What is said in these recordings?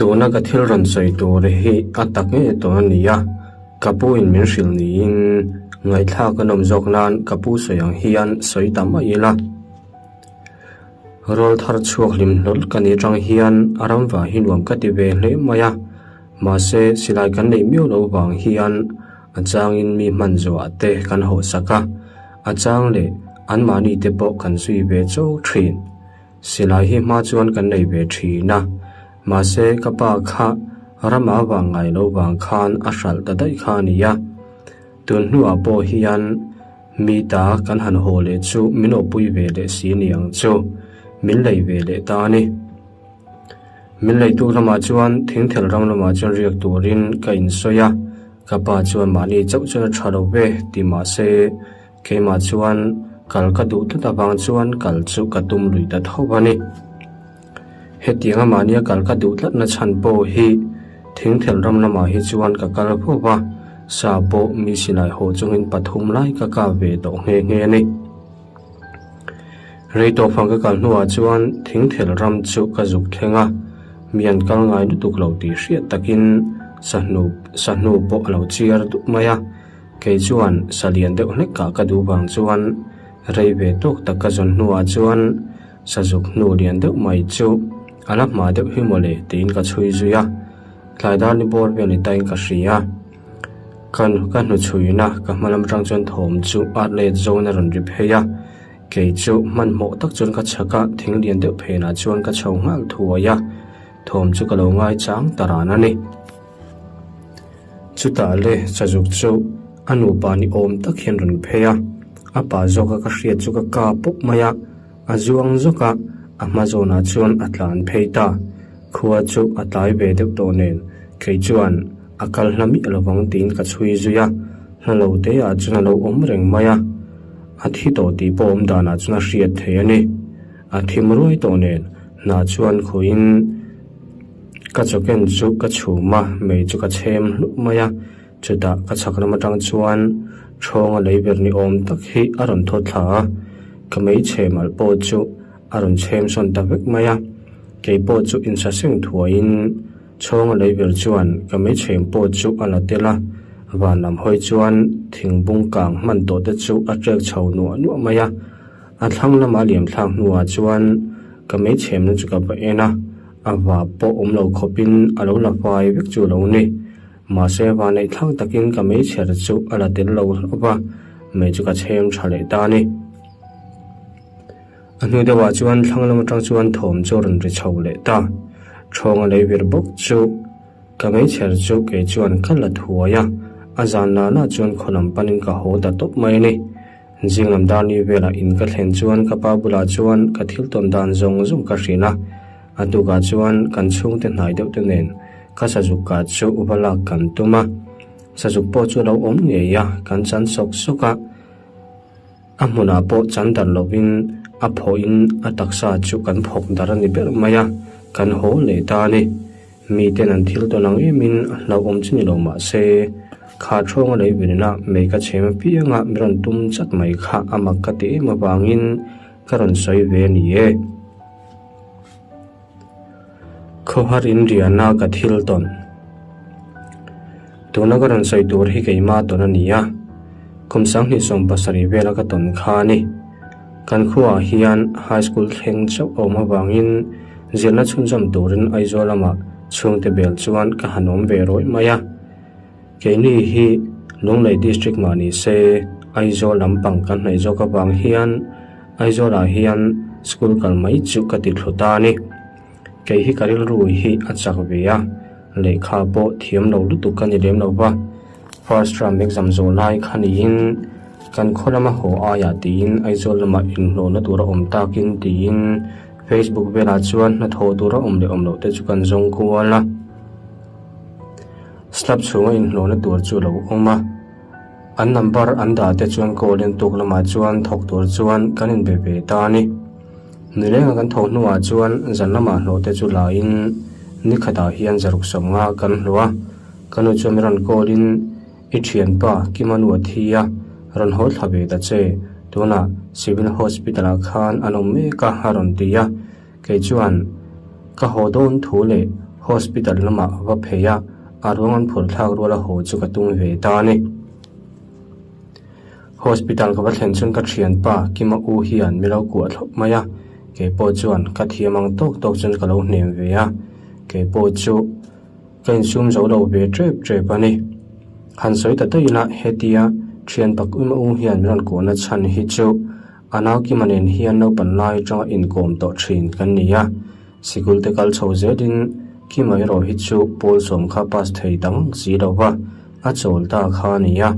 Tuna ka thil rawn sawi tur hi a tak ngei tawh a ni a, ka pu in min hrilh niin ngaihthlak a nawm zawk nan ka pu sawi ang hian sawi ta mai ila. Rawl thar chhuak hlim hlawl ka nih atang hian a ramva hi nuam ka ti ve hle mai a, mahse silai kan neih miau loh vang hian a changin mi hman zawhah te kan hawhsak a, a chang leh anmahni te pawh kan zui ve chauh thin. Silai hi hma chuan kan nei ve thin a, mahse ka pa kha rama vang ngai lo vang khan a hralh ta daih kha a ni a. Tun hnuah pawh hian mi ta kan han haw leh chu min awpui ve leh si ni ang chu, min lei ve leh ta a ni. Min leitu lamah chuan thingthel ram lamah chuan riak turin ka insawi a, ka pa chuan mahni chauh chuan a tha lo ve ti mahse, Keimah chuan kal ka duh tlat avang chuan kal chu ka tum lui ta tho a ni. Hetianga mahnia kal ka duh tlatna chhan pawh hi thingthel ram lamah hi chuan ka kal fo va, sa pawh mi silai haw chungin pathum lai ka kap ve tawh nghe nghe a ni. Rei tawh fang ka kal hnuah chuan thingthel ram chu ka zuk thleng a, mi an kal ngai lutuk lo tih hriat takin sahnu sahnu pawh a lo chiar duh mai a. Kei chuan sa lian deuh hlek kah ka duh vang chuan rei ve tawk tak ka zawn hnuah chuan sazuk hnu lian deuh mai chu a la hma deuh hi mawle tiin ka chhui zui a, tlai dar ni bawr vel ni tain ka hria. Ka ka hnuchhuina ka hma lam atang chuan thawm chu a let zawn a rawn ri phei a, kei chu hmanhmawh tak chuan ka chhak a, thing lian deuh phenah chuan ka chho nghal thuai a, thawm chu ka lo ngaichang ta ran a ni. Chutah le Sazuk chu a nupa ni awm tak hian rawn phei a, a pa zawka ka hriat chu ka kap pawp mai a, a zuang zawk a, a hma zawnah chuan a tlan phei ta. Khua chu a tlai ve deuh tawh nen kei chuan a kal hla miah lovang tiin ka chhui zui a, hla lo te ah chuan a lo awm reng mai a, a thi tawh tih pawh awm danah chuan a hriat thei a ni. A thim ruai tawh nen hna chuan khuin. Ka chawken chu ka chhum a, mei chu ka chhem hluh mai a, chutah ka chhak lam atang chuan ṭhawnga lei ber ni awm tak hi a rawn thaw thla a, ka mei chhem alh pawh chu a rawn chhem sawn ta vek mai a, kei pawh chu insaseng thuaiin ṭhawnga lei ber chuan ka mei chhem pawh chu a la tel a, van lam hawi chuan thing bung kang hman tawh te chu a ṭek chho nuah nuah mai a, a thlang lama liam thlak hnuah chuan ka mei chhemna chu ka va en a. A va pawh awm lo khawpin a lo la fai vek chu lo ni. Mahse vaneih thlak takin ka meichher chu a la tel lo hlauh va, mei chu ka chhem tha leh ta a ni. A hnu deuhah chuan thlang lam atang chuan thawm chu a rawn ri chho leh ta. Ṭhawnga lei vir bawk chu ka meichher chu kei chuan ka la thuai a, a zan lah lah chuan khaw lam panin ka haw ta tawp mai a ni. Zing lam dar ni velah in ka thlen chuan ka pa bulah chuan ka thil tawn dan zawng zawng ka hrilh a, a tukah chuan kan chhungte hnai deuh te nen ka sazuk kah chu va lak kan tum a, sazuk pawh chu a lo awm ngei a, kan chan sawk sawk a, a hmunah pawh chan darh lovin a phawhin a taksa chu kan phawk darh a ni ber mai a, kan haw leh ta a ni. Miten an thil tawn ang emin hlauhawm chu ni lo mah se, kha ṭhawnga lei virina mei ka chhem apianga mi rawn tum chat mai kha a mak ka ti em avangin ka rawn sawi ve a ni e. Khawhar in riahna ka thil tawn. Tuna ka rawn sawi tur hi keimah tawn a ni a, kum 27 vela ka tawn kha a ni. Kan khuaah hian High School thleng chauh a awm avangin zirna chhunzawm turin Aizawl lamah chhungte bel chuan ka han awm ve rawih mai a. Keini hi Lunglei District mah ni se Aizawl lampang kan hnaih zawk avang hian Aizawlah hian school kal mai chu ka ti thlu ta a ni. Kei hi ka rilru hi a chak ve a, lehkha pawh thiam lo lutuk ka ni lem lo va. First term exam zawh lai kha niin kan khaw lama haw aiah tiin Aizawl lamah inhlawhna tur a awm takin tiin Facebook velah chuan hnathawh tur a awm leh awm loh te chu kan zawng kual a. Slab chhunga inhlawhna tur chu a lo awm a, an number an dah te chuan call in tuk lamah chuan thawk tur chuan kan inbe ve ta a ni. Nilenga kan tho hnuah chuan zan lamah hlawh te chu la in ni khatah hian zaruk sawmnga kan hluah a. Ka nu chuan mi rawn call in, I thianpa Kima nu a thi a, rawn haw thla ve ta che, tunah Civil Hospital ah khan an awm mek a a rawn ti a, kei chuan ka haw dawn thu leh Hospital lamah va phei a, a ruang an phur thlak rual a haw chu ka tum ve ta a ni. Hospital ka va thlen chuan ka thianpa Kima u hian mi lo kuah thlawp mai a, keipawh chuan ka thiam ang tawk tawk chuan ka lo hnem ve a, keipawh chu ka insum zo lo ve tep tep a ni. Han sawi ta daih ila hetia thianpa Kima u hian min rawn kuahna chhan hi chu a nau Kima nen hian naupan lai atanga inkawm tawh thin kan ni a, sikul te kal chho zelin Kima erawh hi chu pawl sawm kha pass thei dang si lo va, a chawl ta kha a ni a.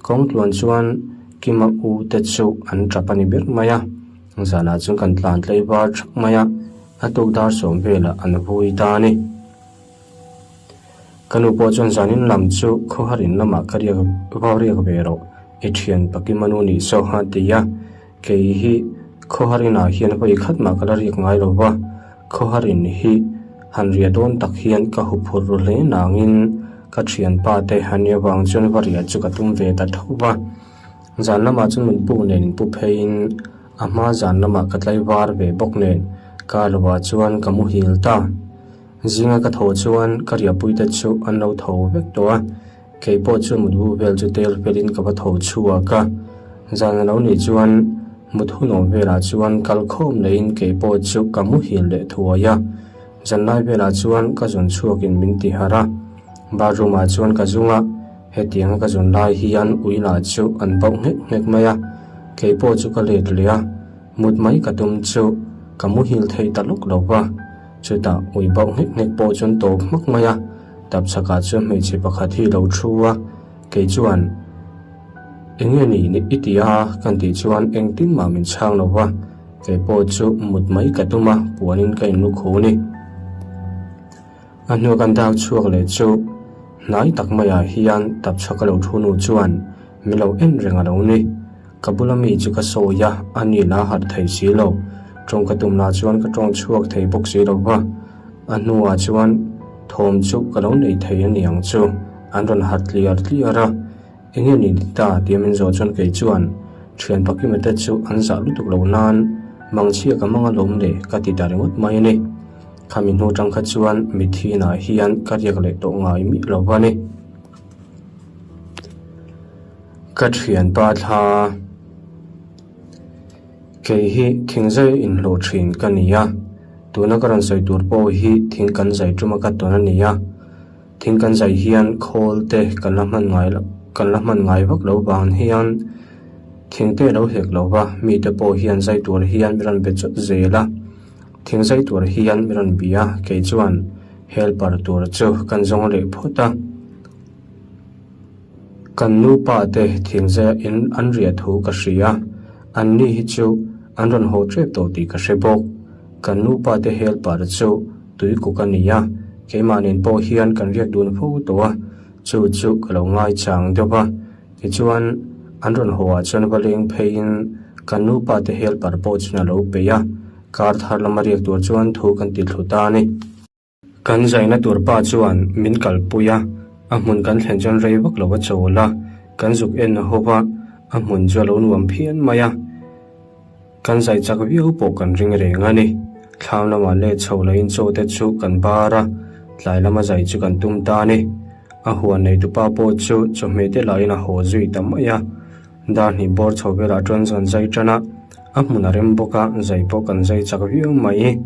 Kawng tluan chuan Kima u te chu an tap a ni ber mai a, zanah chuan kan tlan tlei var thak mai a, a tuk dar sawm velah an vui ta a ni. Ka nu pawh chuan zanin lam chu khawharin lamah ka riak vau riak ve rawh, i thian pa Kima nu nih saw a ti a, kei hi khawharinah hian vawi khat mah ka la riak ngai lo va, khawharin hi han riah dawn tak hian ka huphurh ru hle nangin ka thianpa te han nia vang chuan va riah chu ka tum ve ta tho va. Zan lamah chuan min pu nen inpu pheiin a hma zan lamah ka tlaivar ve bawk nen kar lovah chuan ka muhil ta. Zinga ka tho chuan ka riahpuite chu an lo tho vek tawh a, kei pawh chu mutbu vel chu tel felin ka va tho chhuak a. Zan a lo nih chuan mut hunawm velah chuan kal khawm leiin kei pawh chu ka muhil leh thuai a. Zanlai velah chuan ka zun chhuakin min ti harh a, bathroom ah chuan ka zung a, hetianga ka zun lai hian ui lah chu an bauh nghek nghek mai a, kei pawh chu ka let leh a, mut mai ka tum chu ka muhil thei ta lawk lo va. Chutah ui bauh nghek nghek pawh chuan tawp hmak mai a, tap chhakah chuan hmeichhe pakhat hi lo thu a, kei chuan Enge ni i ti a kan tih chuan engtin mah min chhang lo va, kei pawh chu mut mai ka tum a, puanin ka inlu khu ni. A hnu kan dak chhuak leh chu hnai tak maiah hian tap chhak a lo thu nu chuan min lo en reng a lo ni. Ka bula mi chu ka sawi a, a ni la harh thei si lo. Tawng ka tum lah chuan ka tawng chhuak thei bawk si lo va, a hnuah chuan thawm chu ka lo nei thei a ni ang chu, an rawn harh tliar tliar a. Enge ni ni ta tia min zawh chuan kei chuan thian Pakima te chu an zah lutuk lo nan mangchhia ka mang alawm le ka ti ta ringawt mai a ni. Khami hnu tang kha chuan mitthi inah hian ka riak leh tawh ngai miah lo va ni. Ka thianpa thla kei hi thing zai inhlawh thin ka ni a, tuna ka rawn sawi tur pawh hi thing kan zai tuma ka tawn a ni a, thing kan zai hian khawl te kan la hman ngai loh kan la hman ngai vak lo vang hian thing te a lo hek lo va, mite pawh hian zai tur hian mi rawn be chawt zel a, thing zai tur hian mi rawn bia a, kei chuan helper tur chu kan zawng leh phawt a. Kan nupa te thingzai in an riah thu ka hria, an ni hi chu an rawn haw tep tawh tih ka hre bawk. Kan nupa te helper chu tuikuk a ni a, keimah nen pawh hian kan riak dun fo tawh a, chu chu ka lo ngaichang deuh va. Tichuan, an rawn haw ah chuan va leng pheiin kan nupa te helper pawh chuan a lo peih a, kar thar lama riak tur chuan thu kan ti thlu ta a ni. Kan zaina tur pa chuan min kalpui a, a hmun kan thlen chuan rei vak lo a chawl a, kan zuk en ho va, a hmun chu a lo nuam phian mai a. Kan zai chak viau pawh kan ring reng a ni. Thlam lamah let chho loin chaw te chu kan bar a, tlai lama zai chu kan tum ta a ni. A huan neitupa pawh chu chawhmeh te lahin a haw zui ta mai a. Dar hnih bawr chho velah chuan kan zai tan a, a hmun a rem bawk a, zai pawh kan zai chak viau mai.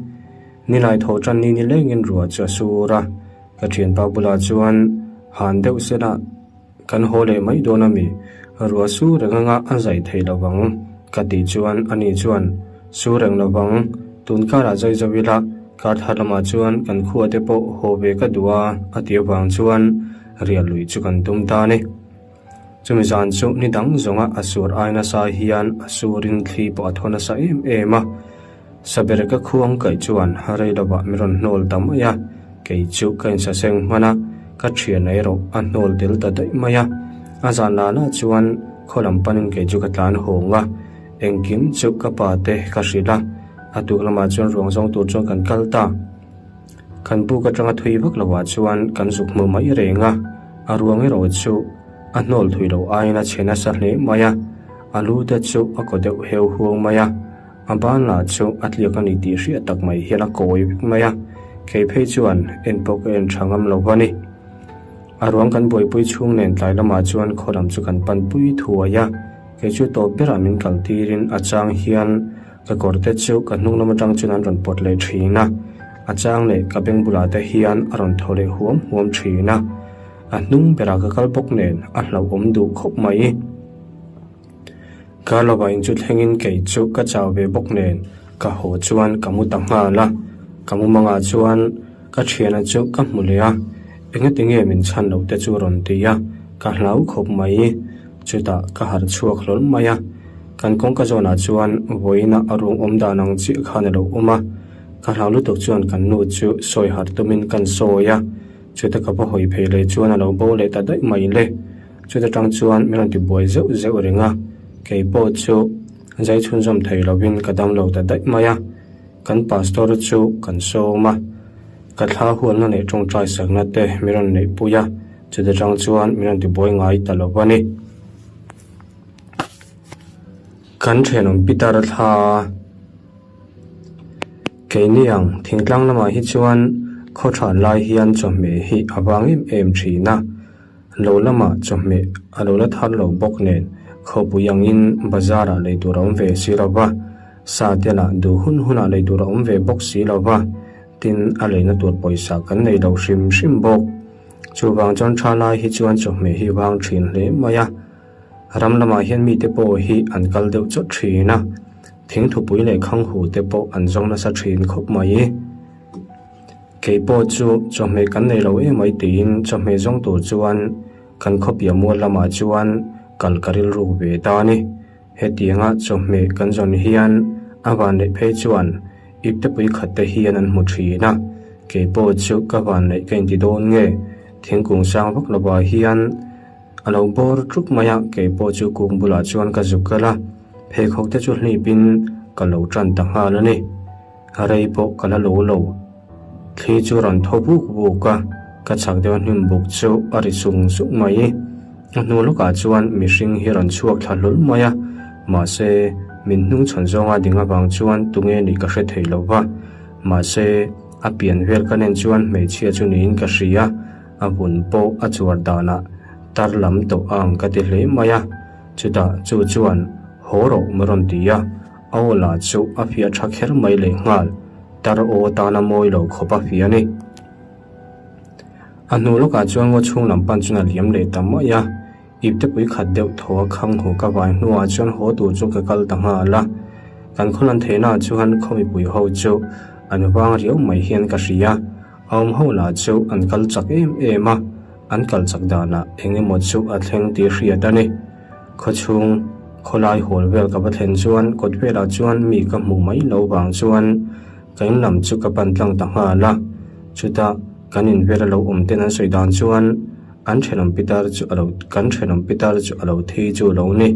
Nilai tho tan ni nilengin ruah chu a sur a, ka thianpa bulah chuan han deuh sela kan haw leh mai dawn a mi, ruah sur reng anga a zai thei lo vang ka tih chuan ani chuan sur reng lo vang, tun karah zai zo ila kar thar lamah chuan kan khua te pawh haw ve ka duh a a tih avang chuan riah lui chu kan tum ta a ni. Chumi zan chu ni dang zawnga a sur ai nasa hian a surin thli pawh a thaw nasa em em a. Saber ka khuang kaih chuan rei lovah min rawn hnawl ta mai a, kei chu ka insaseng hman a, ka thian erawh a hnawl tel ta daih mai a. A zan la la chuan khaw lam panin kei chu ka tlan hawng a, engkim chu ka pa te ka hrilh a, a tuk lamah chuan ruang zawng tur chuan kan kal ta. Kan buk atanga thui vak lovah chuan kan zuk hmu mai reng a, a ruang erawh chu a hnawl thui loh aiin a chhe nasa hle mai a, a lu te chu a kaw deuh heu huang mai a. A ban lah chu a tliak a ni tih hriat tak mai hian a kawi vek mai a. Kei phei chuan en pawh ka en tha ngam lo va ni. A ruang kan buaipui chhung nen tlai lamah chuan khaw lam chu kan pan pui thuai a, kei chu tawp berah min kal tirin a chang hian ka kawr te chu ka hnung lam atang chuan an rawn pawt leh thin a, a chang leh ka beng bulah te hian a rawn thaw leh huam huam thin a, a hnung berah ka kal bawk nen a hlauhawm duh khawp mai. Kar lovah in chu thlengin kei chu ka chau ve bawk nen ka haw chuan ka mu ta nghal a, ka mu mangah chuan ka thiana chu ka hmu leh a, engati nge min chhan loh te chu rawn ti a, ka hlau khawp mai. Chutah ka harh chhuak hlawl mai a, kan kawngka zawnah chuan vawiina a rung awm dan ang chiah khan a lo awm a, ka hlau lutuk chuan kan nu chu sawi harh tumin kan sawi a, chuta ka va hawi phei leh chuan a lo bo leh ta daih mai le. Chuta tang chuan min rawn ti buai zeuh zeuh reng a, kei pawh chu zai chhunzawm thei lovin ka dam lo ta daih mai a. Kan pastor chu kan sawm a, ka thla hualna leh tawngtai sakna te min rawn neih pui a, chuta tang chuan min rawn ti buai ngai ta lo a ni. Kan thenawm pitar thla Keini ang thingtlang lamah hi chuan khaw than lai hian chawhmeh hi a vang em em thin a. Lo lamah chawhmeh a lo la thar lo bawk nen khawpui angin bazar ah lei tur a awm ve si lo va, sa te lah duh hun hunah lei tur a awm ve bawk si lo va, tin a leina tur pawisa kan nei lo hrim hrim bawk. Chuvang chuan tha lai hi chuan chawhmeh hi vang thin hle mai a, ram lamah hian mite pawh hi an kal deuh chawt thin a, thingthupui leh khanghu te pawh an zawng nasa thin khawp mai. Kei pawh chu chawhmeh kan nei lo emai tiin chawhmeh zawng tur chuan kan khawpiah mual lamah chuan kal ka rilruk ve ta a ni. Hetianga chawhmeh kan zawn hian a vanneih phei chuan iptepui khat te hian an hmu thin a, kei pawh chu ka vanneih ka inti dawn nge thingkung sang vak lovah hian a lo bawr ṭup mai a, kei pawh chu kung bulah chuan ka zuk kal a, pheikhawk te chu hlipin ka lo ṭan ta nghal a ni. A rei pawh ka la lo lo. Thli chu rawn thaw buk buk a, ka chhak deuh hnim buk chu a ri sung sung mai. A hnu lawkah chuan mihring hi rawn chhuak thla hlawl mai a, mahse min hnung chhawn zawnga ding avang chuan tunge nih ka hre thei lo va. Mahse a pian vel ka nen chuan hmeichhia chu niin ka hria, a vun pawh a chuar danah tar lam tawh ang ka ti hle mai a. Chutah chu chuan haw rawh min rawn ti a. A aw lah chu a fiah tha kher mai leh nghal, tar aw tana mawi lo khawp a fiah a ni. A hnu lawkah chuan ngaw chhung lam pan chuan a liam leh ta mai a, iptepui khat deuh thaw a khang hu ka vai hnuah chuan haw tur chu ka kal ta nghal a. Kan khawlan theihnaah chuan khaw mipui ho chu an vang riau mai hian ka hria, a awm ho lah chu an kal chak em em a, an kal chak danah eng emaw chu a thleng tih hriat a ni. Khawchhung khawlai hawl vel ka va thlen chuan kawt velah chuan mi ka hmuh mai lo vang chuan ka in lam chu ka pan tlang ta nghal a. Chutah kan in vel a lo awm ten an sawi dan chuan an thenawm pitar chu a lo kan thenawm pitar chu a lo thi chu lo ni.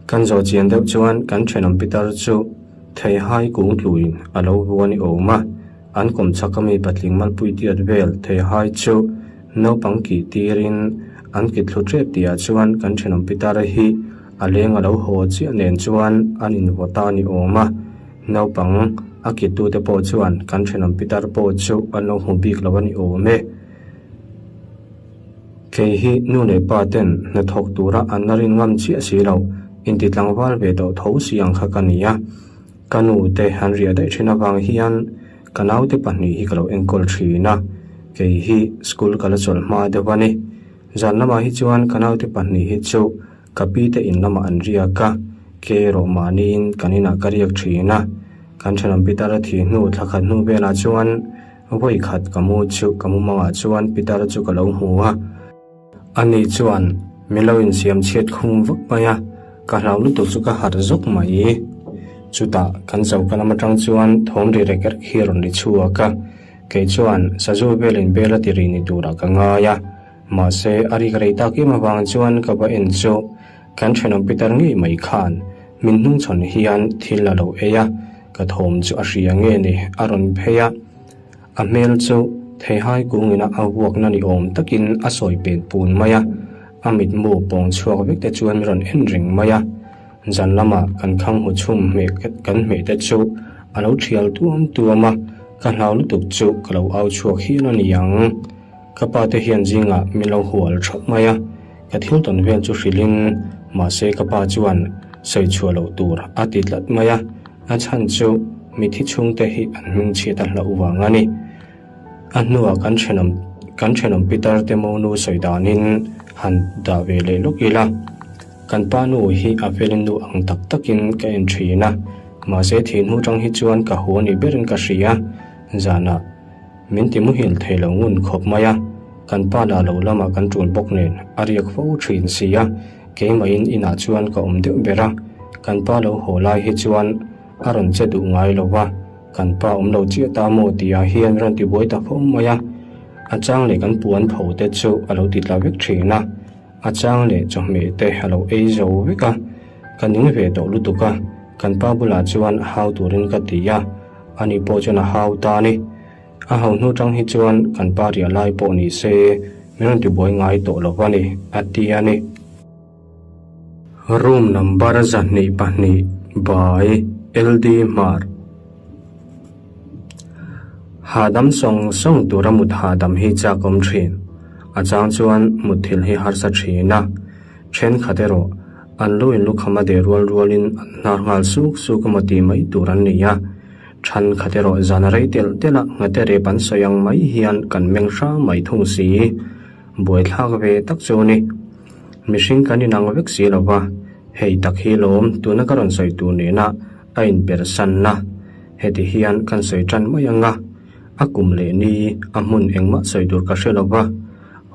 Kan zawh chian deuh chuan kan thenawm pitar chu theihai kung tluin a lo vua ni awm a. An kawm chak a mi patling malpui tiat vel theihai chu naupang kih tirin an kit thlu tep tihah chuan kan thenawm pitara hi a leng a lo haw chiah nen chuan an invaw ta ni awm a. Naupang a kittute pawh chuan kan thenawm pitar pawh chu an lo hmu bik lo a ni awm e. Kei hi nu leh pa ten hnathawk tura an la rin ngam chiah si lo, inti tlangval ve tawh tho si ang kha ka ni a. Ka nu te han riah daih thin avang hian ka naute pahnih hi ka lo enkawl thin a, kei hi school ka la chawlh hma deuh a ni. Zan lamah hi chuan ka naute pahnih hi chu ka pi te in lamah an riak a, ke erawh mahniin kan inah ka riak thin a. Kan thenawm Peter a thih hnu thla khat hnu velah chuan vawi khat ka mu chu ka mumangah chuan Peter chu ka lo hmu a. Ani chuan min lo insiam chhiat khum vak mai a, ka hlau lutuk chu ka harh zawk mai. Chutah kan choka lam atang chuan thawm ri rek rek hi a rawn ri chhuak a, kei chuan sazu velin bel a ti ri ni turah ka ngai a, mahse a rik rei tak em avang chuan ka va en chu kan thenawm pitar ngei mai khan min hnungchhawn hian thil a lo ei a, ka thawm chu a hria nge ni a rawn phei a. A hmel chu theihai kungina a vuakna ni awm takin a sawi pet pun mai a, a mitmu pawng chhuak vek te chuan min rawn en reng mai a. Zan lama kan khang hu chhum hmeh kan hmeh te chu a lo thial tuam tuam a, Ka hlau lutuk chu ka lo au chhuak hial a ni ang. Ka pa te hian zingah min lo hual thap mai a, ka thil tawn vel chu hrilhin mahse ka pa chuan sawi chhuah loh tur a ti tlat mai a, a chhan chu mithi chhungte hi an hmingchhiat a hlauh vang a ni. A hnuah kan thenawm kan thenawm pitar te monu sawi danin han dah ve leh lawk ila, kan pa nu hi a felin nu ang tak takin ka en thin a, mahse thih hnu tang hi chuan ka haw ni berin ka hria, zanah min ti muhil thei lo ngun khawp mai a, kan pa lah lo lamah kan tul bawk nen a riak fo thin si a, keimahin inah chuan ka awm deuh ber a, kan pa lo haw lai hi chuan a rawn che duh ngai lo va. Kan pa awm lo chiah ta maw tih ah hian rawn ti buai ta fo mai a, a chang leh kan puan pho te chu a lo ti tla vek thin a, a chang leh chawhmeh te a lo ei zo vek a, ka ning ve tawh lutuk a, kan pa bulah chuan hau turin ka ti a, ani pawh chuan a hau ta a ni. A hau hnu tang hi chuan kan pa riah lai pawh ni se min rawn ti buai ngai tawh lo va ni, a ti a ni. Room number 22 by LD Hmar. Hahdam sawng sawng tura mut hahdam hi chak awm thin. A chang chuan mutthilh hi harsa thin a. Thenkhat erawh an lu in lukham a deh rual rualin an hnar nghal suk suk emaw tih mai tur an nei a. Thenkhat erawh zan a rei telh telh a, nghate rep an sawi ang mai hian kan meng hrang mai thung si. Buaithlak ve tak chu a ni. Mihring kan inang vek si lo va, hei tak hi lawm tuna ka rawn sawi tur nena a inpersanna. Heti hian kan sawi tan mai ang a, a kum leh ni a hmun engmah sawi tur ka hre lo va,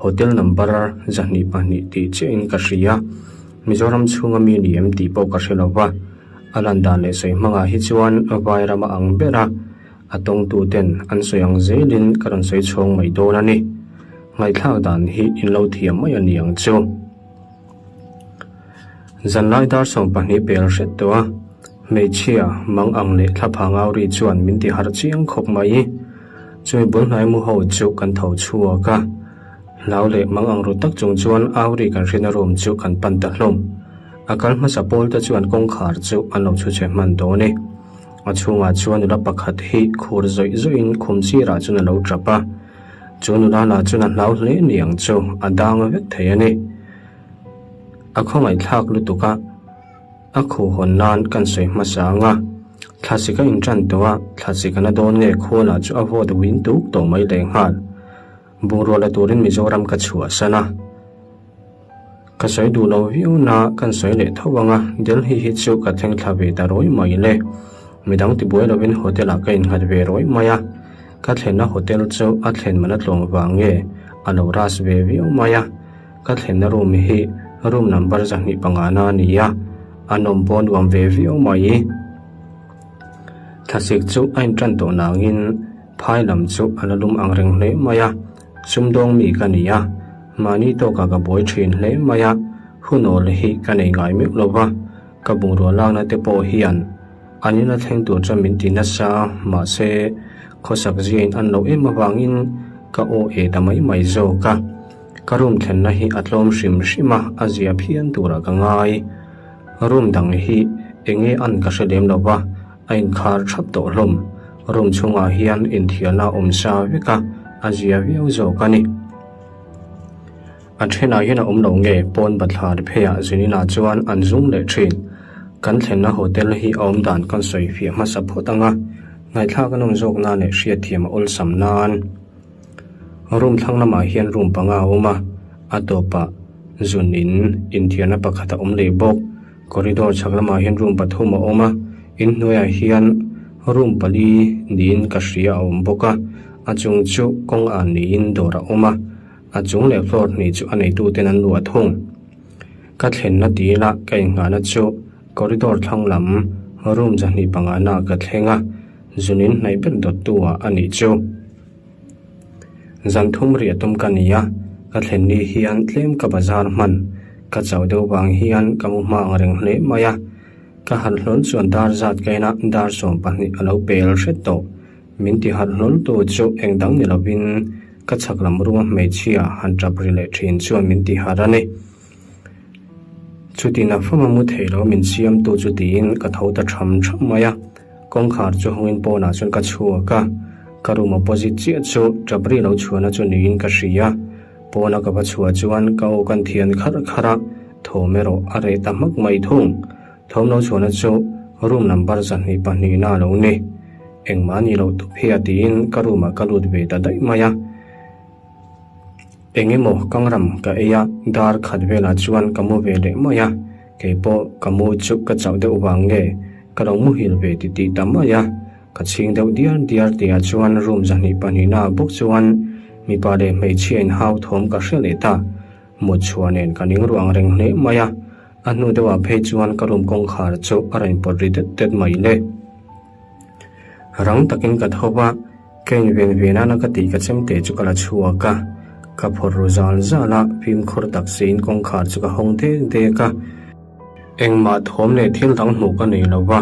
hotel number 22 tih chiahin ka hria. Mizoram chhunga mi ni em tih pawh ka hre lo va, a lan dan leh sawi hmangah hi chuan vai rama ang ber a, a tawngtuten an sawi ang zelin ka rawn sawi chhawng mai dawn a ni. Ngaihthlak dan hi in lo thiam mai a ni ang chu. Zanlai dar 12 pel hret tawh a, hmeichhia mang ang leh thlapha ngauri chuan min ti harh chiang khawp mai. Chumi bul hnai mu ho chu kan tho chhuak a, hlau leh mang ang ru tak chung chuan auri kan hrina room chu kan pan ta hlawm. A kal hmasa pawl te chuan kawngkhar chu an lo chhu chhe hman dawn e. A chhungah chuan nula pakhat hi khur zawih zawihin khum sirah chuan a lo tap a. Chu nula lah chuan a hlau hle ni ang chu, a dang vek thei a ni. A khawngaihthlak lutuk a, a khuhhawn nan kan sawi hmasa ang a. Thlasik a intan tawh a, thlasik a na dawn nge khua lah chu a vawt win tuk tawh mai lehnghal. Bungrua la turin Mizoram ka chhuahsan a. Ka sawi duh lo viau na kan sawi leh tho ang a, Delhi hi chu ka thleng thla ve ta rawi mai le. Midang tibuai lovin hotel ah ka innghat ve rawi mai a, ka thlenna hotel chu a thlen man a tlawng vang nge a lo ras ve viau mai a, ka thlenna room hi room number 25 na a ni a, a nawm pawh a nuam ve viau mai. Thlasik chu a intan tawh nangin phai lam chu a la lum ang reng hle mai a. Sumdawng mi ka ni a, mahni tawkah ka buai thin hle mai a, hunawl hi ka nei ngai meuh lo va, ka bungrua lakna te pawh hian an ina thleng tur chuan min ti nasa, mahse khawsak ziain an loh em avangin ka aw e ta mai mai zawk a, ka room thlenna hi a tlawm hrim hrim a, a zia phian turah ka ngai. Room dang hi enge an ka hre lem lo va, A inkhar thap tawh hlawm. Room chhungah hian inthialna a awm sa vek a, a zia viau zawk a ni. A thenah hian a awm lo nge pawn bathlar pheiah Zinina chuan an zum leh thin. Kan thlenna hotel hi a awm dan kan sawi fiah hmasa phawt ang a, ngaihthlak a nawm zawk nan leh hriatthiam a awlsam nan. Room thlang lamah hian room panga a awm a, a tawpah zun in inthiarna pakhat a awm leh bawk. Corridor chhak lamah hian room pathum a awm a, in hnuaiah hian room pali niin ka hria a awm bawk a, a chung chu kawng ah niin dawr a awm a, a chung leh floor hnih chu a neitu ten an luah thung. Ka thlenna tila ka inngahna chu corridor thlang lam room 25 na ka thleng a, zunin hnaih ber dawttu ah a nih chu. Zan thum riah tum ka ni a, ka thlen ni hian tlem ka bazar hman, ka chauh deuh vang hian ka mu hma ang reng hle mai a. Ka harh hlawl chuan dar zat ka en a, dar 12 a lo pel hret tawh. Min ti harh hlawl tu chu eng dang ni lovin ka chhak lam runga hmeichhia han tap ri leh thin chuan min ti harh a ni. Chutin a fama mu thei lo min siam tu chu tiin ka tho ta tham tham mai a, kawngkhar chu hawngin pawnah chuan ka chhuak a. Ka room opposite chiah chu tap ri lo chhuahna chu niin ka hria. Pawna ka va chhuah chuan ka aw kan thian kharh kharh a, thawm erawh a reh ta hmak mai thung. Thawm lo chhuahna chu room number 22 na a lo ni. Engmah a nih loh tawp hi a tiin ka room ah ka lut ve ta daih mai a. Eng emaw kangram ka ei a, dar khat velah chuan ka mu ve leh mai a, kei pawh ka mu chu ka chauh deuh vang nge ka lo muhil ve titih ta mai a, ka chhing deuh diar diar tihah chuan room 22 na ah bawk chuan mipa leh hmeichhia inhau thawm ka hre leh ta, mut chhuah nen ka ning ruang reng hle mai a, a hnu deuhah phei chuan ka room kawngkhar chu a rawn pawt ri det det mai le. Rang takin ka tho va, ka inven ve nana ka tih ka chemte chu ka la chhuak a, ka phawrh ru zal zal a, fimkhur tak siin kawngkhar chu ka hawng dek dek a. Engmah thawm leh thil dang hmuh ka nei lo va,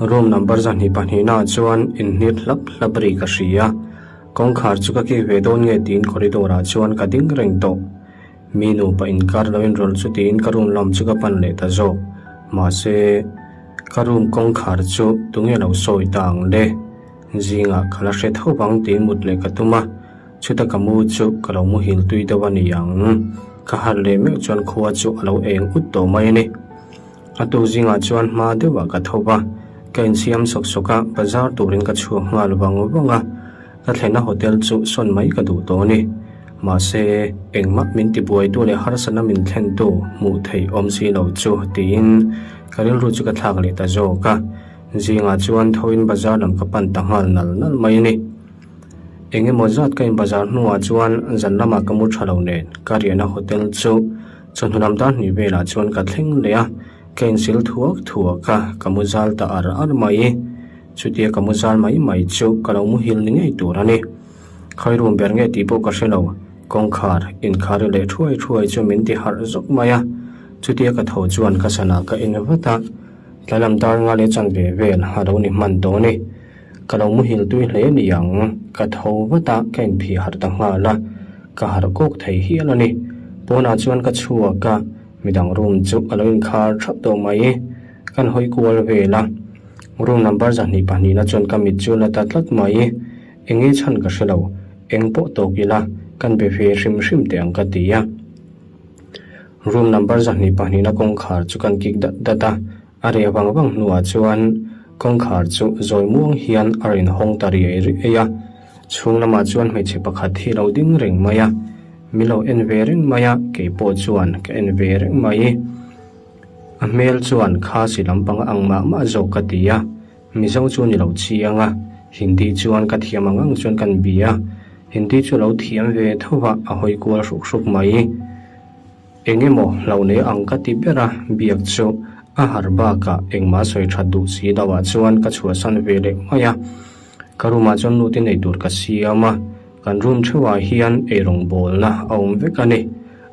room number 22 naah chuan inhnit hlap hlap ri ka hria. Kawngkhar chu ka kik ve dawn nge tiin corridor ah chuan ka ding reng tawh. Mi nupa inkar lo inrawlh chu tiin ka room lam chu ka pan leh ta zawk. Mahse, ka room kawngkhar chu tunge lo sawi ta ang le? Zingah ka la hre tho vang tiin mut leh ka tum a, chuta ka mu chu ka lo muhil tui deuh a ni ang. Ka harh leh meuh chuan khua chu a lo eng ut tawh mai a ni. A tuk zingah chuan hma deuhah ka tho va, ka insiam sawk sawk a, bazar turin ka chhuak nghal vang vang a. Ka thlenna hotel chu sawn mai ka duh tawh a ni. Mahse, engmah min tibuaitu leh harsatna min thlentu hmuh theih awm si lo chu tiin ka rilru chu ka thlak leh ta zawk a. Zingah chuan thoin bazar lam ka pan ta nghal nal nal mai a ni. Eng emaw zat ka inbazar hnuah chuan zan lamah ka mu tha lo nen ka riahna hotel chu chawhnu lam dar hnih velah chuan ka thleng leh a, ka insil thuak thuak a, ka mu zal ta ar ar mai. Chutia ka mu zal mai mai chu ka lo muhil ni ngei tur a ni. Khawi room ber nge tih pawh ka hre lo, kawngkhar inkhari leh thuai thuai chu min ti harh zawk mai a. Chutia ka tho chuan ka sana ka en vat a, tlai lam dar nga leh chanve vel a lo ni hman tawh a ni. Ka lo muhil tui hle ni ang, ka tho vat a, ka inphih harh ta nghal a, ka harh kawk thei hial a ni. Pawnah chuan ka chhuak a, midang room chu a lo inkhar thap tawh mai. Kan hawi kual vel a, room number 22 na chuan ka mit chu la ta tlat mai. Eng nge chhan ka hre lo, eng pawh tawk ila kan be ve hrim hrim teh ang ka ti a. Room number 22 na kawngkhar chu kan kik dat dat a, a reh vang vang hnuah chuan kawngkhar chu zawi muang hian a rawn hawng ta riai riai a. Chhung lamah chuan hmeichhe pakhat hi lo ding reng mai a, min lo en ve reng mai a, kei pawh chuan ka en ve reng mai. A hmel chuan Khasi lampang a ang mah mah zawk ka ti a, Mizo chu ni lo chiang a, Hindi chuan ka thiam ang ang chuan kan bia a, Hindi chu lo thiam ve tho va a hawi kual hruk hruk mai. Eng emaw hlo nei ang ka ti ber a, biak chu a har bakah engmah sawi that duh si lo ah chuan ka chhuahsan ve leh mai a. Ka room ah chuan nute nei tur ka siam a, kan room theuhah hian eirawngbawlna a awm vek a ni.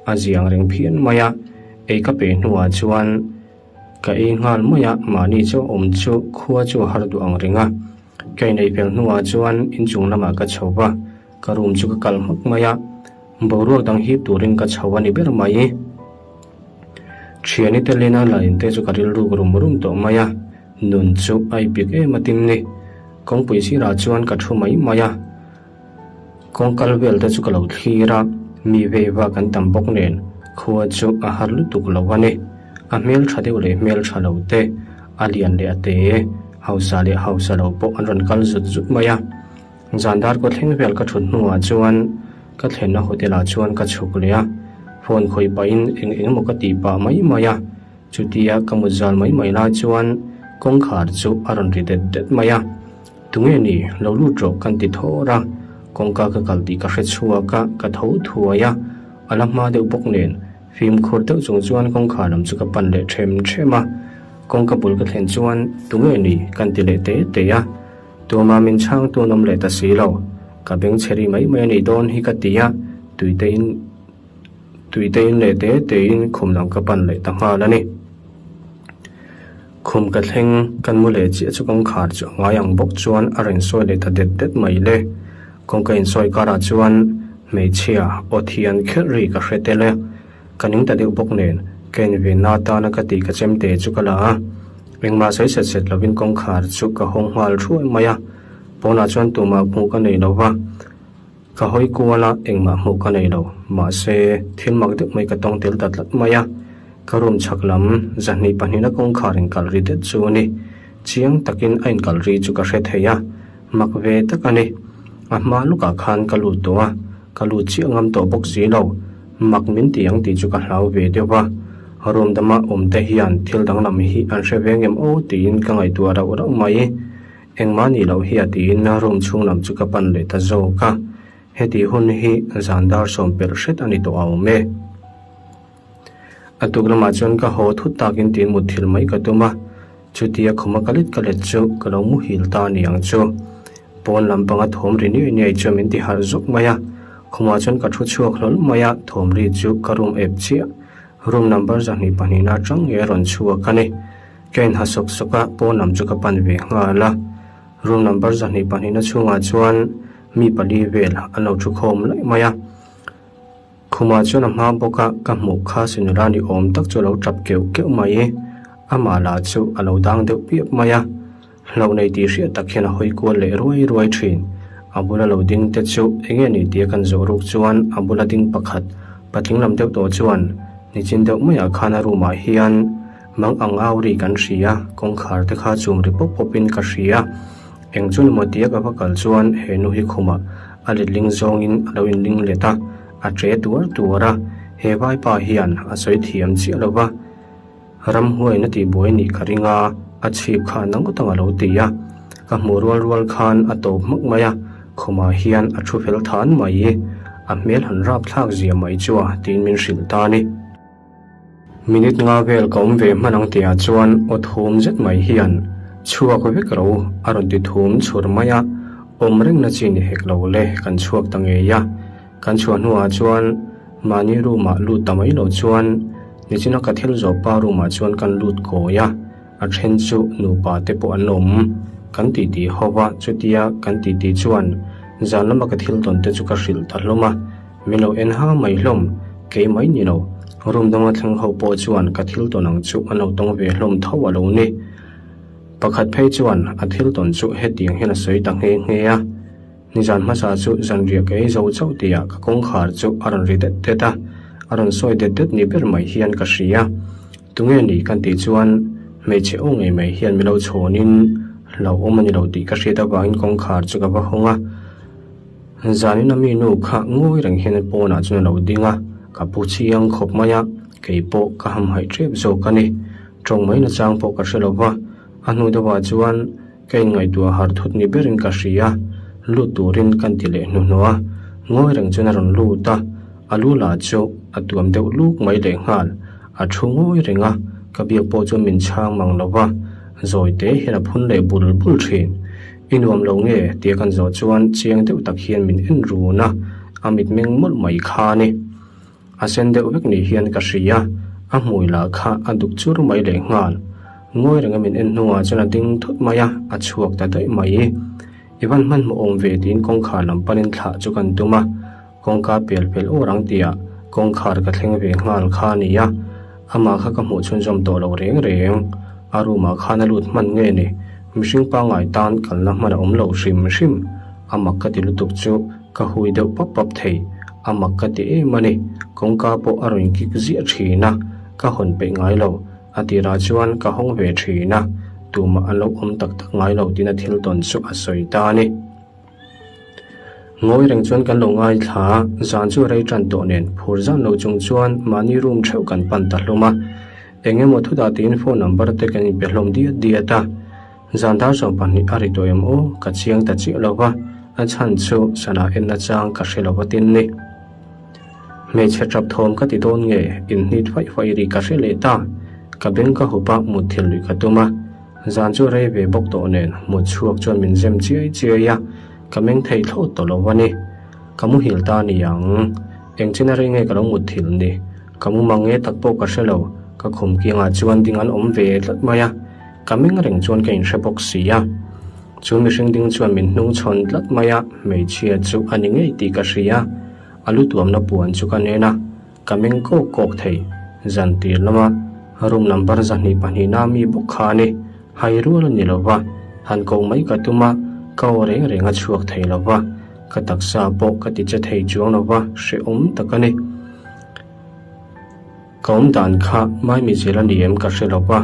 A ziang reng phian mai a, ei ka pe hnuah chuan ka ei nghal mai a, mahni chu awm chu khua chu a har duh ang reng a. Ka inei fel hnuah chuan inchung lamah ka chho va, ka room chu ka kal hmak mai a, boruak dang hip turin ka chho a ni ber mai. Thiani te lena la inte chu ka rilruk rum rum tawh mai a, nun chu a ipik em a tin ni. Kawngpui sirah chuan ka thu mai mai a. Kawng kal vel te chu ka lo thlir a, mi vei va kan tam bawk nen khua chu a har lutuk lo a ni. A hmel tha deuh leh hmel tha lo te, a lian leh a te, hausa leh hausa lo pawh an rawn kal zut zut mai a. Zan dar kaw thleng vel ka thut hnuah chuan ka thlenna hotel ah chuan ka chhuk leh a, phone khawih pahin eng eng emaw ka tih pah mai mai a. Chutia ka mut zal mai mai lai chuan kawngkhar chu a rawn ri det det mai a. Tunge ni, lo lut rawh kan ti thawr a, kawngka ka kal tih ka hre chhuak a, ka tho thuai a, a la hma deuh bawk nen fimkhur deuh chung chuan kawngkhar lam chu ka pan leh them them a, kawngka bul ka thlen chuan tunge ni kan ti leh te te a, tuama min chhang tu an awm leh ta si lo, ka beng chhe ri mai mai a nih dawn hi ka ti a, tuite in tuite in leh te te in khum lam ka pan leh ta nghal a ni. Khum ka thleng, kan mu leh chiah chu kawngkhar chu a ngai ang bawk chuan a rawn sawi leh ta det det mai le. Kawngka insawi karah chuan hmeichhia aw thian khelh ri ka hre tel e. Ka ning ta deuh bawk nen, ka invenna atana ka tih ka chemte chu ka la a. Engmah sawi set set lovin kawngkhar chu ka hawng nghal thuai mai a. Pawnah chuan tumah hmuh ka nei lo va, ka hawi kual a, engmah hmuh ka nei lo. Mahse, thil mak deuh mai ka tawng tel ta tlat mai a. Ka room chhak lam zahnih pahnihna kawngkhar inkal ri det chu a ni. Chiang takin a inkal ri chu ka hre thei a, mak ve tak a ni. A hma lukah khan ka lut tawh a, ka lut chiah ngam tawh bawk si lo. Mak min ti ang tih chu ka hlau ve deuh va, room dama awm te hian thil danglam hi an hre ve ngem aw tiin ka ngaihtuah rauh rauh mai. Engmah nih loh hi a tiin room chhung lam chu ka pan leh ta zawk a, heti hun hi zan dar sawm pelh hret a ni tawh a awm e. A tuk lamah chuan ka haw thut takin tiin mutthilh mai ka tum a, chutia khuma ka let ka let chu ka lo muhil ta a ni ang chu. Pawn lam panga thawm ri niai niai chuan min ti harh zawk mai a, khumah chuan ka thu chhuak hlawl mai a, thawm ri chu ka room ep chiah, room number 22 na atang nge a rawn chhuak a ni. Ka inha sawk sawk a, pawn lam chu ka pan ve nghal a, room number 22 na chhungah chuan mi pali vel an lo thu khawm laih mai a. Khumah chuan a hma bawk a, ka hmuh kha Sinula ni awm tak chu a lo tap keuh keuh mai. Amah lah chu a lo dang deuh piap mai a, hlauh nei tih hriat tak hian a hawi kual leh ruai ruai thin. A bula lo ding te chu eng nge ni tia kan zawh ruk chuan a bula ding pakhat patling lam deuh tawh chuan nichin deuh maiah khan a room ah hian mang ang au ri kan hria, kawngkhar te kha chum ri pawp pawp in ka hria. Eng chu ni maw tia ka va kal chuan he nu hi khumah a letling zawngin a lo inling let a, a ṭe tuar tuar a, he vaipa hian a sawi thiam chiah lo va, ramhuaiin a tihbuai nih ka ring a, a chhip kha a na ngawt ang a lo ti a, ka hmuh rual rual khan a tawp hmak mai a, khumah hian a thu fel than mai, a hmel han rapthlak zia mai chu a tiin min hrilh ta a ni. Minute nga vel ka awm ve hman ang tihah chuan aw thum zet mai hian chhuak vek ro a rawn ti thum chhur mai a, awm rengna chi ni hek lo le kan chhuak ta ngei a. Kan chhuah hnuah chuan mahni room ah lut ta mai lo chuan nichina ka thil zawh pa room ah chuan kan lut kawi a, a then chu nupa te pawh an awm. Kan titi ho va, chutia kan titi chuan zan lama ka thil tawn te chu ka hrilh ta hlawm a. Min lo en ha mai hlawm, kei mai ni lo. Room danga thleng ho pawh chuan ka thil tawn ang chu an lo tawng ve hlawm tho a lo ni. Pakhat phei chuan a thil tawn chu hetiang hian a sawi ta nghe nghe a, Nizan hmasa chu zanriah ka ei zo chauh tihah ka kawngkhar chu a rawn ri det det a, a rawn sawi det det ni ber mai hian ka hria. Tunge ni kan tih chuan hmeichhe aw ngei mai hian min lo chhawnin hlauhawm a ni lo tih ka hriat avangin kawngkhar chu ka va hawng a. Zanin a mi nu kha ngawi reng hian pawnah chuan a lo ding a, ka pu chiang khawp mai a, kei pawh ka hamhaih tep zawk a ni. Tawng mai nachang pawh ka hre lo va, a hnu deuhah chuan ka inngaihtuah harh thut ni berin ka hria, lut turin kan ti leh hnuhnawh a, ngawi reng chuan a rawn lut a, a lu lah chu a tuam deuh luk mai lehnghal, a thu ngawi reng a, ka biak pawh chuan min chhang mang lo va, zawi te hian a phun leh bul bul thin. I nuam lo nge? tia kan zawh chuan chiang deuh tak hian min en run a, a mitmeng mawlh mai kha a ni. A sen deuh vek ni hian ka hria, a hmui lah kha a duk chur mai lehnghal. Ngawi renga min en hnuah chuan a ding thut mai a, a chhuak ta daih mai. I van hmanhmawh awm ve tiin kawngkhar lam panin thlah chu kan tum a, Kawngka pel pel awr ang tihah kawngkhar ka thleng ve nghal kha a ni a, amah kha ka hmuh chhunzawm tawh lo reng reng. A room ah khan a lut hman nge ni? Mihring pangngai tan kalna hman a awm lo hrim hrim. A mak ka ti lutuk chu ka hui deuh pap pap thei. A mak ka ti em a ni. Kawngka pawh a rawn kik ziah thin a, ka hawn peih ngai lo. A tirah chuan ka hawng ve thin a, tumah an lo awm tak tak ngai lo tiin a thil tawn chu a sawi ta a ni. Ngawi reng chuan kan lo ngaithla a, zan chu a rei tan tawh nen phur zan lo chung chuan mahni room theuh kan pan ta hlawm a. Eng emaw thu dah tiin phone number te kan inpe hlawm diat diat a. Zan dar 12 a ri tawh em aw, ka chiang ta chiah lo va, a chhan chu sana en nachang ka hre lo va tin ni. Hmeichhe tap thawm ka ti dawn nge, inhnit faih faih ri ka hre leh ta. Ka beng ka hup a, mutthilh luih ka tum a. Zan chu rei ve bawk tawh nen mut chhuak chuan min zem chiai chiai a, ka meng thei thlawt tawh lo a ni. Ka muhil ta ni ang. Eng china rei nge ka lo mut thil ni? Ka mu mang nge tak pawh ka hre lo, ka khum kiangah chuan ding an awm ve tlat mai a, ka meng reng chuan ka inhre bawk si a. Chu mihring ding chuan min hnung chhawn tlat mai a, hmeichhia chu a ni ngei tih ka hria. A lu tuamna puan chu ka nen a. Ka meng kawk kawk thei. Zan tir lama room number 22 na mi bawk kha a ni. Hai rual a ni lo va, han koh mai ka tum a, Ka aw reng reng a chhuak thei lo va, ka taksa pawh ka ti che thei chuang lo va, hrehawm tak a ni. Ka awm dan kha Maimi zel a ni em ka hre lo va.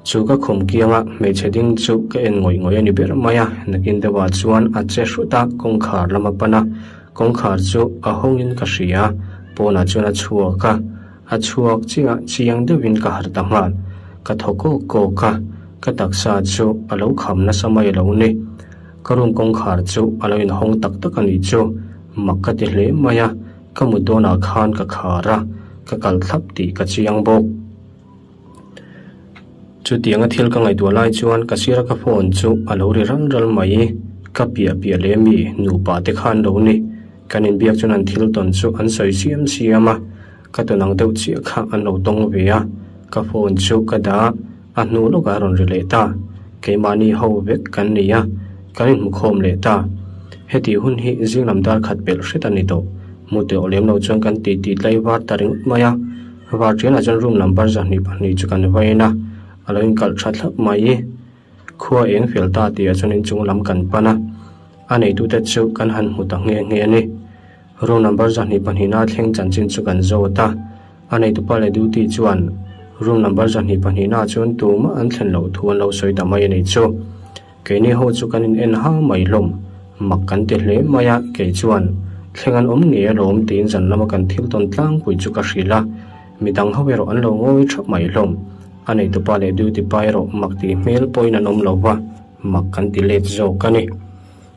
Chu ka khum kianga hmeichhe ding chu ka en ngawih ngawih a ni ber mai a, nakin deuhah chuan a che hrut a, kawngkhar lam a pan a, kawngkhar chu a hawngin ka hria, pawnah chuan a chhuak a, a chhuak chiah chiang deuhin ka harh ta nghal, ka thaw kawk kawk a, ka taksa chu a lo kham nasa mai a lo ni, ka room kawngkhar chu a lo inhawng tak tak a nih chu, mak ka ti hle mai a, ka mut dawnah khan ka khar a, ka kal thlap tih ka chiang bawk. Chutianga thil ka ngaihtuah lai chuan ka sira ka phone chu a lo ri ral ral mai. Ka piah piah leh mi nupa te khan lo ni. Kan inbiak chuan an thil tawn chu an sawi siam siam a, ka tawn ang deuh chiah kha an lo tawng ve a. Ka phone chu ka dah a hnu lawkah a rawn ri leh ta. Keimahni ho vek kan ni a, kan inhmukhawm leh ta. Heti hun hi zing lam dar khat pelh hret a ni tawh. Mu teh aw lem lo chuan kan titi tlaivar ta ringawt mai a. Varṭianah chuan room number 22 chu kan vain a, a lo inkalh tha thlap mai. Khua eng fel ta tihah chuan inchung lam kan pan a, a neitute chu kan han hmu ta nghe nghe a ni. Room number 22 na thleng chanchin chu kan zawt a, a neitupa leh duty chuan room number 22 na chuan tumah an thlen loh thu an lo sawi ta mai a ni chu. Keini ho chu kan in en ha mai hlawm, mak kan ti hle mai a, kei chuan thleng an awm ngei alawm tiin zan lama kan thil tawn tlangpui chu ka hrilh a, midang ho erawh an lo ngawi thap mai hlawm. A neitupa leh duty pa erawh mak tih hmel pawhin an awm lo va, mak kan ti let zawk a ni.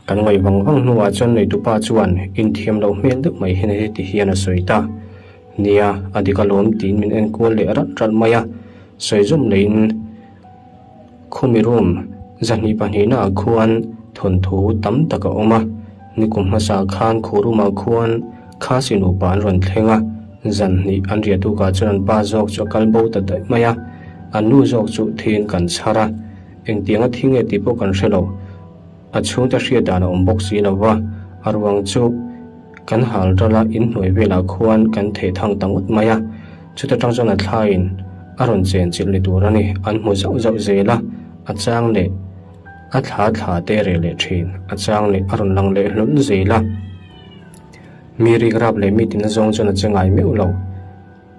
Kan ngaih vang vang hnuah chuan neitupa chuan inthiam loh hmel deuh mai hian heti hian a sawi ta. Nia, a dik alawm tiin min enkual leh ralh ralh mai a, sawi zawm leiin, Khumi room 22 naah khuan thawnthu tam tak a awm a, nikum hmasa khan khu room ah khuan Khasi nupa an rawn thleng a, zan hnih an riah tukah chuan an pa zawk chu a kal bo ta daih mai a, an nu zawk chu thiin kan chhar a, engtianga thi nge tih pawh kan hre lo. A chhungte hriat dan a awm bawk si lo va, a ruang chu kan hal ral a, inhnuai velah khuan kan theh thang ta ngawt mai a. Chuta tang chuan a thlaiin a rawn chen chilh ni tur a ni, an hmu zauh zauh zel a, a chang leh a thla thla te reh leh thin, a chang leh a rawn lang leh hlawl zel a. Mi rik rap leh mi tina zawng chuan a che ngai meuh lo.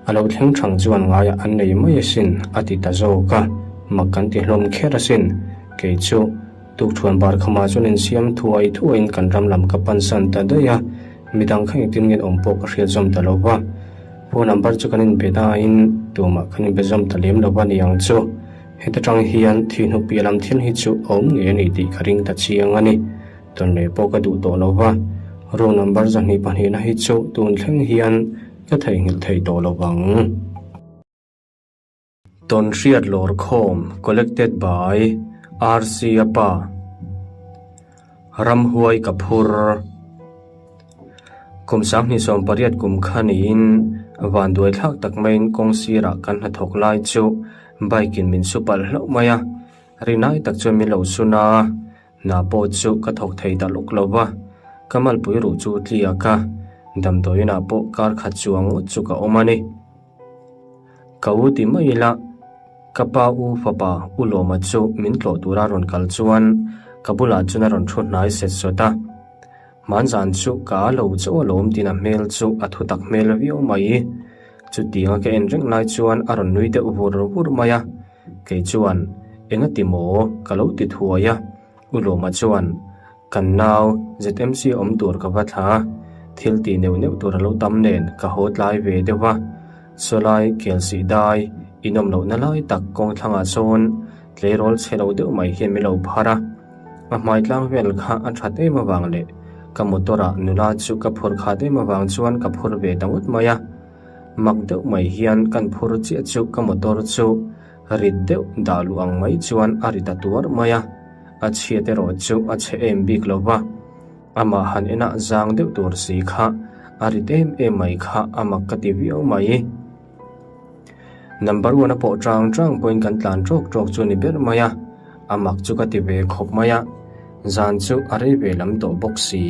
A lo thleng thang chuan ngaiah an nei mai asin, a ti ta zawk a, mak kan ti hlawm kher asin. Kei chu tukthuan bar khamah chuan insiam thuai thuaiin kan ram lam ka pansan ta daih a, midang kha engtin nge awm pawh ka hriat zawm ta lo va. Phone number chu kan inbe nain tumah kan inbe zawm ta lem lo va ni ang chu. Heta tang hian thihnu piah lam thil hi chu a awm ngei a ni tih ka ring ta chiang a ni. Tawn leh pawh ka duh tawh lo va, room number 22 na hi chu tun thleng hian Ka theihnghilh thei tawh lo vang. Tawnhriat Lawrkhawm Collected by RC a pa Ramhuai ka phur Kum 2018 kum kha niin vanduai thlak tak maiin kawng sirah kan hnathawk lai chu bike in min su palh hlauh mai a, rinai tak chuan min lo sun a. Hna pawh chu ka thawk thei ta lawk lo va, ka malpui ruh chu tliak a, damdawiinah pawh kar khat chuang ngawt chu ka awm a ni. Ka u ti mai ila, ka pa u fapa U Lawma chu min tlawh tura rawn kal chuan ka bulah chuan a rawn thu hnai set sawt a. Hmanzan chu ka a lo chauh alawm tiin a hmel chu a thu tak hmel viau mai. Chutianga ka en reng lai chuan a rawn nui deuh vur vur mai a. Kei chuan, Engati maw? ka lo ti thuai a. U Lawma chuan, Kan nau, ZMC awm tur ka va thla a, thil tih neuh neuh tur a lo tam nen ka haw tlai ve deuh a. Sawlai Kelsih dai, inawm lohna lai tak kawng thlangah sawn tleirawl chhe lo deuh mai hian min lo phar a. A hmai tlang vel kha a that em avang leh ka motor-ah nula chu ka phur khat em avang chuan ka phur ve ta ngawt mai a. Mak deuh mai hian kan phur chiah chu ka motor chu rit deuh dah luh ang mai chuan a ri ta tuar mai a, a chhiat erawh chu a chhe em bik lo va, amah han enah zang deuh tur si kha a rit em em mai kha a mak ka ti viau mai. Number one a pawh chang chang pawhin kan tlan tawk tawk chu a ni ber mai a, a mak chu ka ti ve khawp mai a, zan chu a rei ve lam tawh bawk si,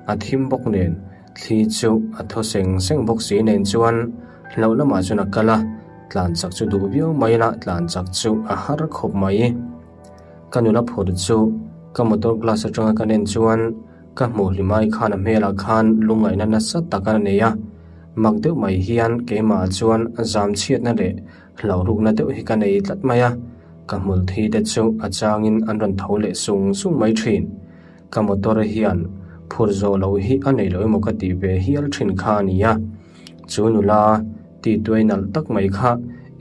a thim bawk nen. Thli chu a thaw seng seng bawk si nen chuan hlauh lamah chuan a kal a, tlan chak chu duh viau mai ila tlan chak chu a har khawp mai. Ka nula phur chu Ka motor glass atanga kan en chuan ka hmuh hlim ai khan a hmelah khan lungngaihna nasa tak a nei a. Mak deuh mai hian keimah chuan zam chhiatna leh hlauhrukna deuh hi ka nei tlat mai a. Ka hmul thi te chu a changin an rawn tho leh sung sung mai thin. Ka motor hian phur zawh loh hi a nei lo emaw ka tih ve hial thin kha a ni a. Chu nula tihtuai nalh tak mai kha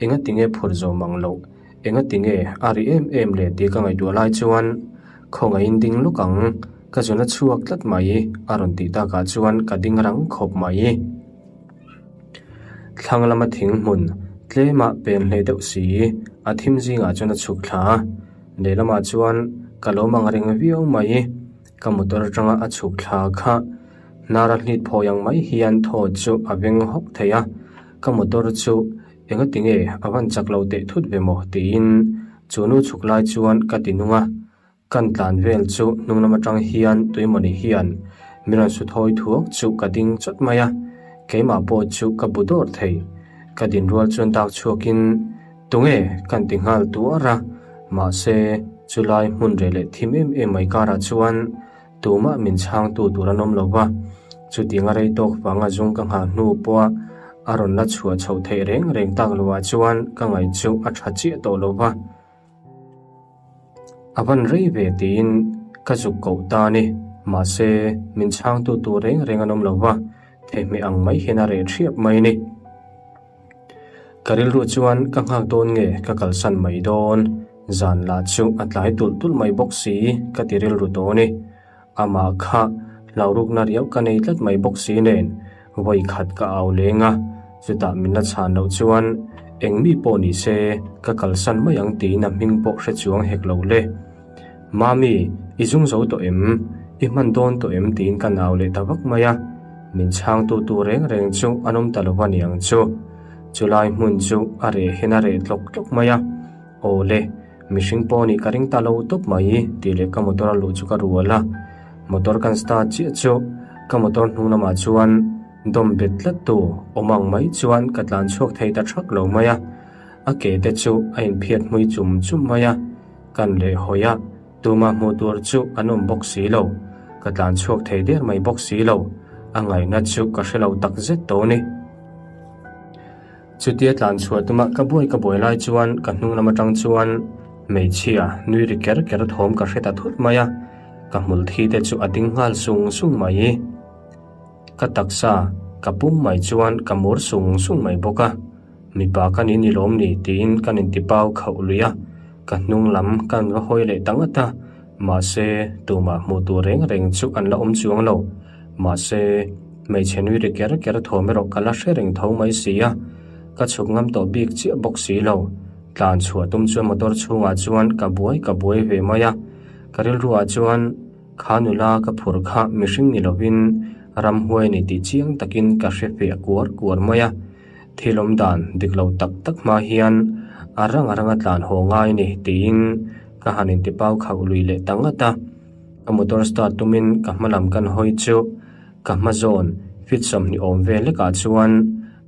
engatinge phur zawh mang loh? Engatinge a ri em em le tih ka ngaihtuah lai chuan khawngaihin ding lawk ang, ka zun a chhuak tlat mai a rawn tih takah chuan ka ding rang khawp mai. Thlang lama thing hmun tlema pen hlei deuh si a thim zingah chuan a chhuk thla a, lehlamah chuan ka lo mang reng viau mai. Ka motor atanga a chhuk thla kha hnar a hlit phawi ang mai hian thaw chu a veng hawk thei a, ka motor chu Engatinge a van chak lo teh thut ve maw? tiin chu nu chhuk lai chuan ka ti nung a. Kan tlan vel chu hnung lam atang hian tuimawni hian min rawn su thawi thuak chu ka ding chawt mai a, keimah pawh chu ka bu dawr thei. Ka din rual chuan dak chhuakin Tunge? kan ti nghal tuar a, mahse chulai hmun reh leh thim em em mai karah chuan Tumah min chhangtu tur an awm lo va, chutiang a rei tawk vanga zung ka nghah hnu pawha a rawn la chhuah chhoh theih reng reng tak loah chuan ka ngaih chu a tha chiah tawh lo va. A van rei ve tiin ka zuk koh ta a ni, mahse min chhangtu tur reng reng an awm lo va, thehmeh ang mai hian a reh thiap mai a ni. Ka rilru chuan ka nghak dawn nge ka kalsan mai dawn, zan lah chu a tlai tulh tulh mai bawk si ka ti rilru tawh a ni. Amah kha hlaurukna riau ka nei tlat mai bawk si nen vawi khat ka au leng a, chutah min la chhan loh chuan eng mi pawh ni se ka kalsan mai ang tiin a hming pawh hre chuang hek lo le. Mami, i zung zo tawh em? I hman dawn tawh em? tiin ka nau leh ta vak mai a. Min chhangtu tur reng reng chu an awm ta lo a niang chu. Chulai hmun chu a reh hian a reh tlawk tlawk mai a. Aw le, mihring pawh nih ka ring ta lo tawp mai tih leh ka motor a luh chu ka rual a. Motor kan start chiah chu ka motor hnung lamah chuan dawm bet tlat tu awm ang mai chuan ka tlan chhuak thei ta thak lo mai a. A ke te chu a inphiat hmui chum chum mai a. Kan leh hawi a. Tumah hmuh tur chu an awm bawk si lo, ka tlan chhuak thei der mai bawk si lo, a ngaihna chu ka hre lo tak zet tawh ni. Chutia tlan chhuah tumah ka buai ka buai lai chuan ka hnung lam atang chuan hmeichhia nui ri ker ker thawm ka hre ta thut mai a, ka hmul thi te chu a ding nghal sung sung mai. Ka taksa ka pum mai chuan ka mur sung sung mai bawk a. Mipa ka ni ni lawm ni tiin kan inti pau khauh lui a, ka hnung lam kan va hawi leh ta ngat a, mahse tumah hmuh tur reng reng chu an la awm chuang lo. Mahse hmeichhe nui ri ker ker thawm erawh ka la hre reng tho mai si a, ka chhuk ngam tawh bik chiah bawk si lo. Tlan chhuah tum chuan motor chhungah chuan ka buai ka buai ve mai a, ka rilruah chuan Kha nula ka phur kha mihring ni lovin ramhuai ni tih chiang takin ka hre fiah kuar kuar mai a. Thil awm dan dik lo tak tak hma hian a rang a ranga tlan haw ngai ni tiin ka han inti pau khauh lui leh ta ngat a. Ka motor start tumin ka hma lam kan hawi chu ka hma zawn fit sawmhnih awm vel lekah chuan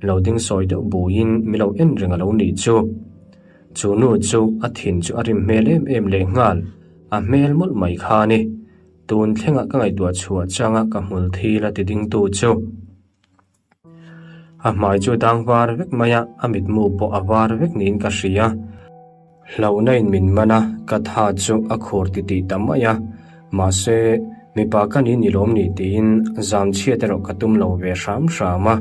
lo ding sawi deuh buiin mi lo en reng a lo nih chu. Chu nu chu a thin chu a rim hmel em em leh nghal. A hmel mawlh mai kha a ni. Tun thlengah ka ngaihtuah chhuah changa ka hmul thil a ti dingtu chu. A hmai chu dang var vek mai a, a mitmu pawh a var vek niin ka hria. Hlauhna in min man a, ka tha chu a khur titih ta mai a. Mahse, mipa ka ni ni lawm ni tiin zam chhiat erawh ka tum lo ve hram hram a.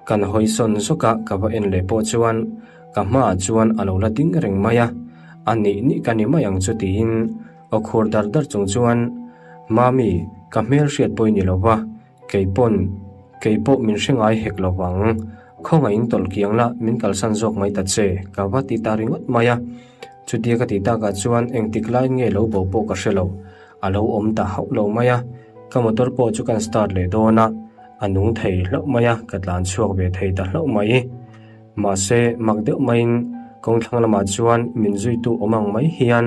Kan hawi sawn zawk a, ka va en leh pawh chuan Ka hmaah chuan a lo la ding reng mai a, a nih nih ka ni mai ang chu tiin aw khur dar dar chung chuan, Mami, ka hmel hriat pawh i ni lo va, keipawn, keipawh min hre ngai hek lo vang. Khawngaihin tawlh kiang la, min kalsan zawk mai ta che, ka va ti ta ringawt mai a. Chutia ka ti takah chuan engtik laiin nge lo bo pawh ka hre lo, a lo awm ta hauh lo mai a. Ka motor pawh chu kan start leh dawn a, a nung thei hlauh mai a, ka tlan chhuak ve thei ta hlauh mai. Mahse, mak deuh maiin kawngthlang lamah chuan min zuitu awm ang mai hian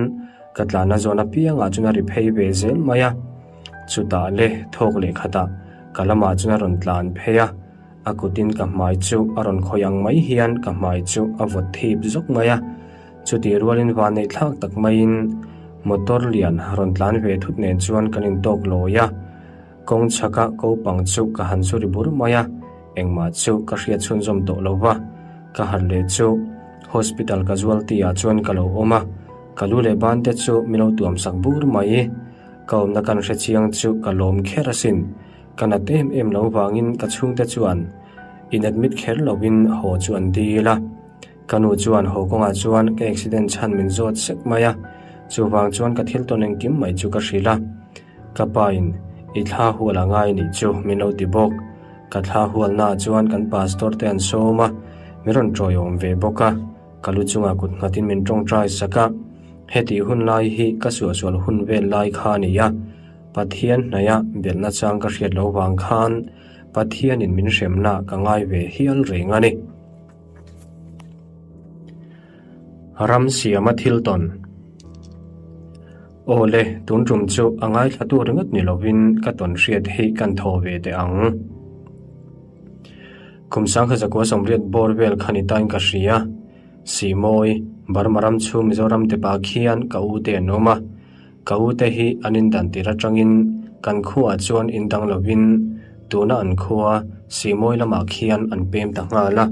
ka tlanna zawn apiangah chuan a ri phei ve zel mai a. Chutah le thawk leh khatah ka lamah chuan a rawn tlan phei a, a kutin ka hmai chu a rawn khawih ang mai hian ka hmai chu a vawt thip zawk mai a. Chutih rualin van neih thlak tak maiin Motor lian rawn tlan ve thut nen chuan kan intawk lawi a, kawng chhaka ko pang chu ka han zu ri bur mai a, engmah chu ka hriat chhunzawm tawh lo va, ka harh leh chu hospital casualty ah chuan ka lo awm a, ka lu leh ban te chu min lo tuam sak bur mai. Ka awmna kan hre chiang chu ka lawm kher asin, ka nat em em lo vangin ka chhungte chuan in admit kher lovin haw chu an dil a. Ka nu chuan haw kawngah chuan ka accident chhan min zawt sek mai a, chuvang chuan ka thil tawn engkim mai chu ka hrilh a. Ka pa in i thla hual a ngai nih chu min lo ti bawk. Ka thla hualnaah chuan kan pastor te an sawm a, min rawn tawiawm ve bawk a. Ka lu chungah kut nghatin min tawngtai sak a, hetih hun lai hi ka suahsual hun vel lai kha a ni a, Pathian hnaia belhna chang ka hriat loh vang khan Pathianin min hremna ka ngai ve hial reng a ni. Ram siama thil tawn. Aw le, tun tum chu a ngaithlatu ringawt ni lovin ka tawn hriat hi kan thaw ve teh ang. Kum sangkhat zakua sawmriat bawr vel kha ni tain ka hria. Sihmawi, Burma ram chhung Mizoram te pa khian ka u te an awm a. Ka u te hi an indan tir atangin kan khuaah chuan indang lovin tuna an khua Sihmawi lamah khian an pem ta nghal a.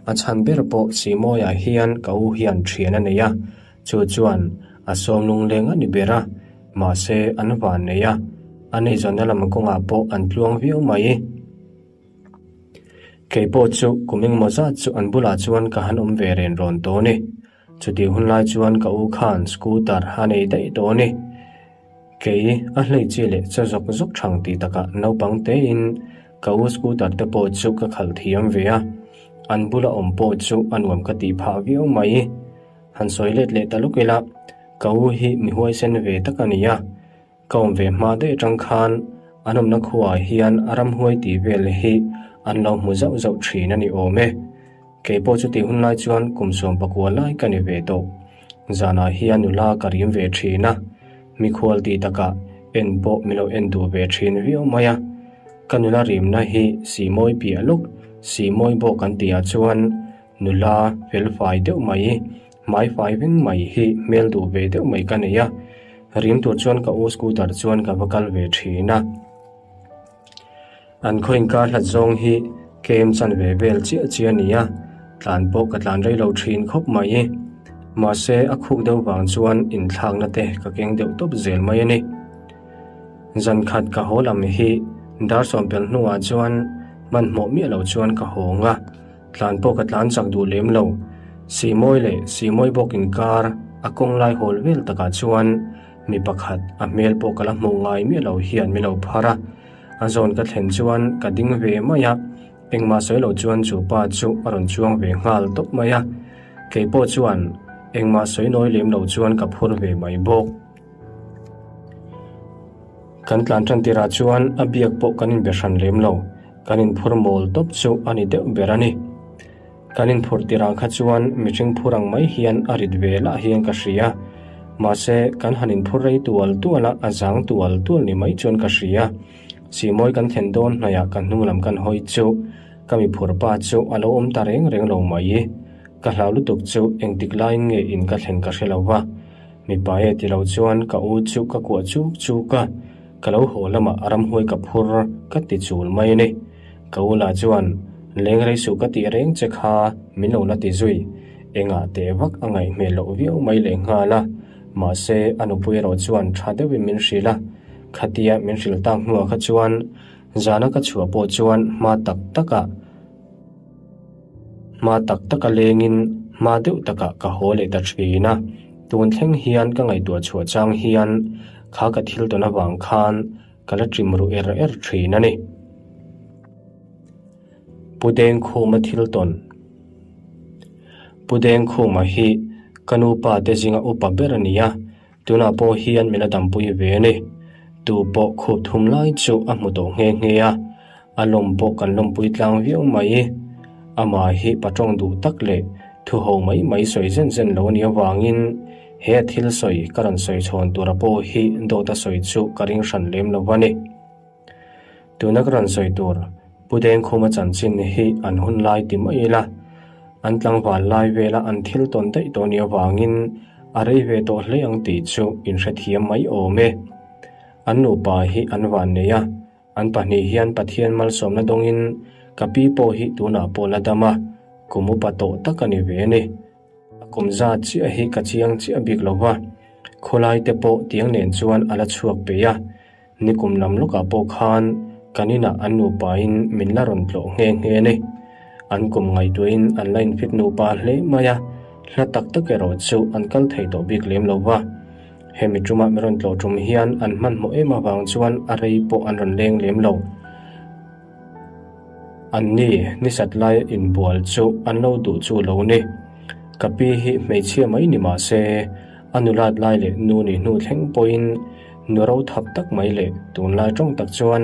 A chhan ber pawh Sihmawiah hian ka u hian thian a nei a, chu chuan a sawm lungleng a ni ber a, mahse an van nei a, an eizawnna lam kawngah pawh an tluang viau mai. Kei pawh chu kum engemaw zat chu an bulah chuan ka han awm ve ren rawn tawh a ni. Chutih hun lai chuan ka u khan scooter a nei daih tawh a ni. Kei a hlei chi leh che zawk zawk thang tih takah naupang tein ka u scooter te pawh chu ka khalh thiam ve a, an bula awm pawh chu a nuam ka tih phah viau mai. Han sawi let leh ta lawk ila, ka u hi mi huaisen ve tak a ni a. Ka awm ve hma daih atang khan an awmna khuaah hian a ramhuai tih vel hi an lo hmu zauh zauh thin a ni awm e. Kei pawh chutih hun lai chuan kum sawm pakua lai ka ni ve tawh. Zanah hian nula ka rim ve thin a, mikhual tih takah en pawh min lo en duh ve thin viau mai a. Ka nula rimna hi sihmawi piah lawk, sihmawi bawk kan tihah chuan nula felfai deuh mai Hmaifai veng mai hi hmel duh ve deuh mai ka nei a, rim tur chuan ka u scooter chuan ka va kal ve thin a. An khaw inkar hlat zawng hi kem chan ve vel chiah chiah a ni a, tlan pawh ka tlan rei lo thin khawp mai. Mahse a khuk deuh vang chuan inthlakna te ka keng deuh tawp zel mai a ni. Zan khat ka haw lam hi dar sawmpel hnuah chuan hmanhmawh miah lo chuan ka hawng a. Tlan pawh ka tlan chak duh lem lo. Sihmawi leh Sihmawi bawk inkar a kawng lai hawl vel takah chuan mi pakhat a hmel pawh ka la hmuh ngai miah lo hian min lo phar a. A zawn ka thlen chuan ka ding ve mai a, engmah sawi lo chuan chu pa chu a rawn chuang ve nghal tawp mai a. Kei pawh chuan engmah sawi nawi lem lo chuan ka phur ve mai bawk. Kan tlan tan tirah chuan a biak pawh kan inbe hran lem lo. Kan inphur mawl tawp chu a ni deuh ber a ni. Kan inphur tirah kha chuan mihring phur ang mai hian a rit ve lah hian ka hria. Mahse, kan han inphur rei tual tual a, a zang tual tual ni mai chuan ka hria. Sihmawi kan thlen dawn hnaihah ka hnung lam kan hawi chu ka mi phur pa chu a lo awm ta reng reng lo mai. Ka hlau lutuk chu engtik laiin nge in ka thlen ka hre lo va. Mipa e ti lo chuan ka u chu ka kuah chuk chuk a, ka lo haw lamah a ramhuai ka phur ka ti chul mai a ni. Ka u lah chuan leng rei suh ka tih reng che kha min lo la ti zui, engah teh vak a ngaih hmel loh viau mai leh nghal a, mahse a nupui erawh chuan tha deuhin min hrilh a, khatia min hrilh tak hnuah kha chuan zana ka chhuah pawh chuan hma tak takah Hma tak taka lengin hma deuh takah ka haw leh ta thin a, tun thleng hian ka ngaihtuah chhuah chang hian kha ka thil tawn avang khan ka la ṭim ru er er thin a ni. Pu Dengkhuma thil tawn Pu Dengkhuma hi ka nupa te zinga upa ber a ni a, Tunah pawh hian min la dampui ve a ni. Tu pawh khup thum lai chu a hmu tawh nghe nghe a, a lawm pawh kan lawmpui tlang viau mai. Amah hi patawng duh tak leh thu ho mai mai sawi zen zen lo a nih avangin he a thil sawi ka rawn sawi chhawn tura pawh hi dawt a sawi chu ka ring hran lem lo a ni. Tuna ka rawn sawi tur Pu Dengkhuma chanchin hi an hun lai ti mai ila, an tlangval lai vela an thil tawn daih tawh nih avangin A rei ve tawh hle ang tih chu inhrethiam mai awm e. An nupa hi an vannei a, an pahnih hian Pathian malsawmna dawngin ka pi pawh hi tunah pawh la dam a, kum upa tawh tak a ni ve a ni. A kum zat chiah hi ka chiang chiah bik lo va, khawlai te pawh tiang nen chuan a la chhuak peih a, Nikum lam lawkah pawh khan kan inah an nupain min la rawn tlawh nghe nghe a ni. An kum ngaihtuahin an la infit nupa hle mai a, hla tak tak erawh chu an kal thei tawh bik lem lo va. Hemi ṭuma min rawn tlawh ṭum hian an hmanhmawh em avang chuan a rei pawh an rawn leng lem lo. Anni nisat laia inbual chu an lo duh chu lo ni. Ka pi hi hmeichhia mai ni mah se, a nulat lai leh nu nih hnu thleng pawhin nu ro thap tak mai leh tunlai tawng tak chuan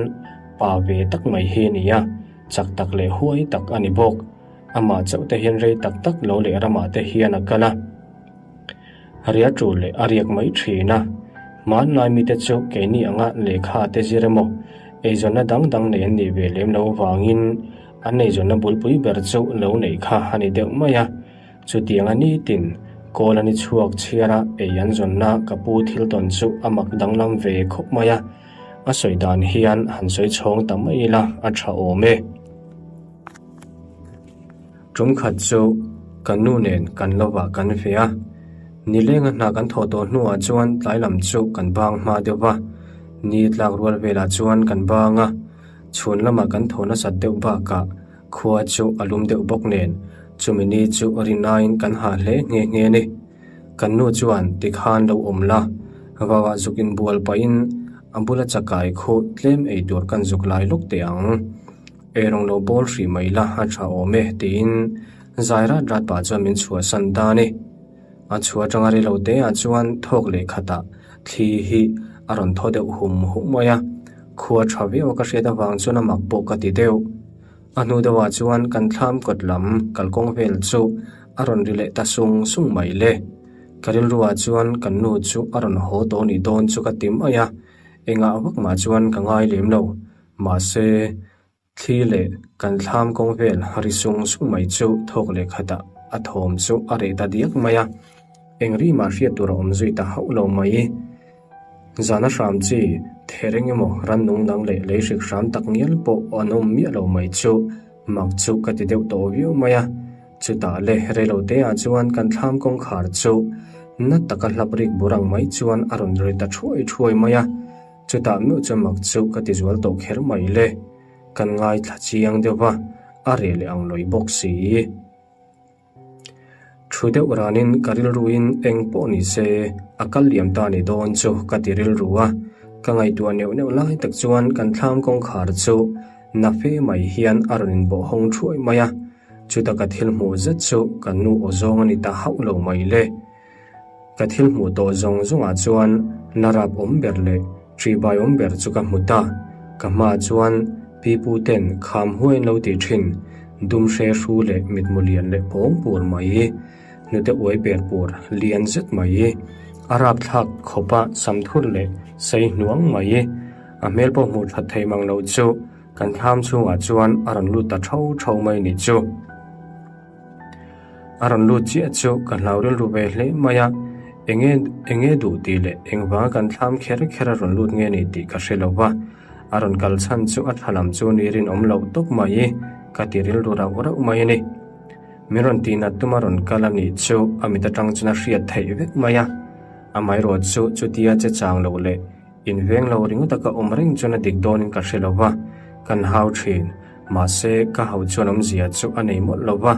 pa ve tak mai hi a ni a, chak tak leh huai tak a ni bawk. Amah chauh te hian rei tak tak lo leh ramah te hian a kal a. Ria ṭul leh a riak mai ṭhin a, hmanlai mite chu keini anga lehkha te zir emaw, eizawnna dang dang nei an nih ve lem lo vangin an eizawnna bulpui ber chu lo neih kha a ni deuh mai a. Chutianga nitin kawl a ni chhuak chhiar a ei an zawnna ka pu thil tawn chu a mak danglam ve khawp mai a, a sawi dan hian han sawi chhawng ta mai ila a ṭha awm e. Tum khat chu ka nu nen kan lovah kan ve a, nilenga hna kan thawh tawh hnuah chuan tlai lam chu kan bang hma deuh va, ni tlak rual velah chuan kan bang a, chhun lamah kan thaw nasat deuh bakah khua chu a lum deuh bawk nen chumi ni chu rinaiin kan hah hle nghe nghe a ni. Kan nu chuan tikhan lo awm la, vauah zuk inbual pahin a bula chakai khu tlem ei tur kan zuk lai lawk teh ang. Eirawng lo bawl hrih mai la a tha awm e tiin zai rat rat pah chuan min chhuahsan ta a ni. A chhuah atanga rei lo te ah chuan thawk leh khatah thli hi a rawn thaw deuh hum hum mai a, khua tha viau a ka hriat avang chuan a mak pawh ka ti deuh. A hnu deuhah chuan kan thlam kawt lam kalkawng vel chu a rawn ri leh ta sung sung mai le. Ka rilruah chuan kan nu chu a rawn haw tawh nih dawn chu ka ti mai a, engah vak mah chuan ka ngai lem lo. Mahse, thli leh kan thlam kawng vel ri sung sung mai chu thawk leh khatah a thawm chu a reh ta diak mai a, eng ri mah hriat tur a awm zui ta hauh lo mai. Zana hram chi ther eng emaw rannung dang leh lei hrik hram tak ngial pawh an awm miah lo mai chu mak chu ka ti deuh tawh viau mai a. Chutah le reilote ah chuan kan thlam kawngkhar chu na taka hlap rik bur ang mai chuan a rawn ri ta thuai thuai mai a. Chutah meuh chuan mak chu ka ti zual tawh kher mai le. Kan ngaithla chiang deuh va, a reh leh ang lawih bawk si. Thu deuh ranin ka rilruin eng pawh ni se a kal liam ta ni dawn chu ka ti rilru a, ka ngaihtuah neuh neuh lai tak chuan kan thlam kawngkhar chu na fe mai hian a rawn inbawh hawng thuai mai a, chuta ka thil hmuh zet chu ka nu aw zawng a ni ta hauh lo mai le. Ka thil hmuh tawh zawng zawngah chuan la rap awm ber leh ṭihbai awm ber chu ka hmu ta. Ka hmaah chuan pipu ten kham huai an lo tih ṭhin, dum hre hru leh mitmu lian leh pawng pur mai, hnute uai per pur lian zet mai, a rapthlak khawpa sam thur leh sei hnuang mai, a hmel pawh hmuh ṭhat thei mang lo chu kan thlam chhungah chuan a rawn lut ta ṭho ṭho mai nih chu. A rawn lut chiah chu ka hlau rilru ve hle mai a, enge enge duh tih leh engvanga kan thlam kher kher a rawn lut nge ni tih ka hre lo va, a rawn kal chhan chu a tha lam chu ni rinawm loh tawp mai ka ti rilru rauh rauh mai a ni. Min rawn tihnat tuma rawn kal a nih chu a mit atang chuan a hriat theih vek mai a, amaherawh chu chutia che chang loh leh In veng lo ringawt a ka awm reng chuan a dik dawnin ka hre lo va, kan hau thin. Mahse, ka hau chuan awmzia chu a nei mawlh lo va,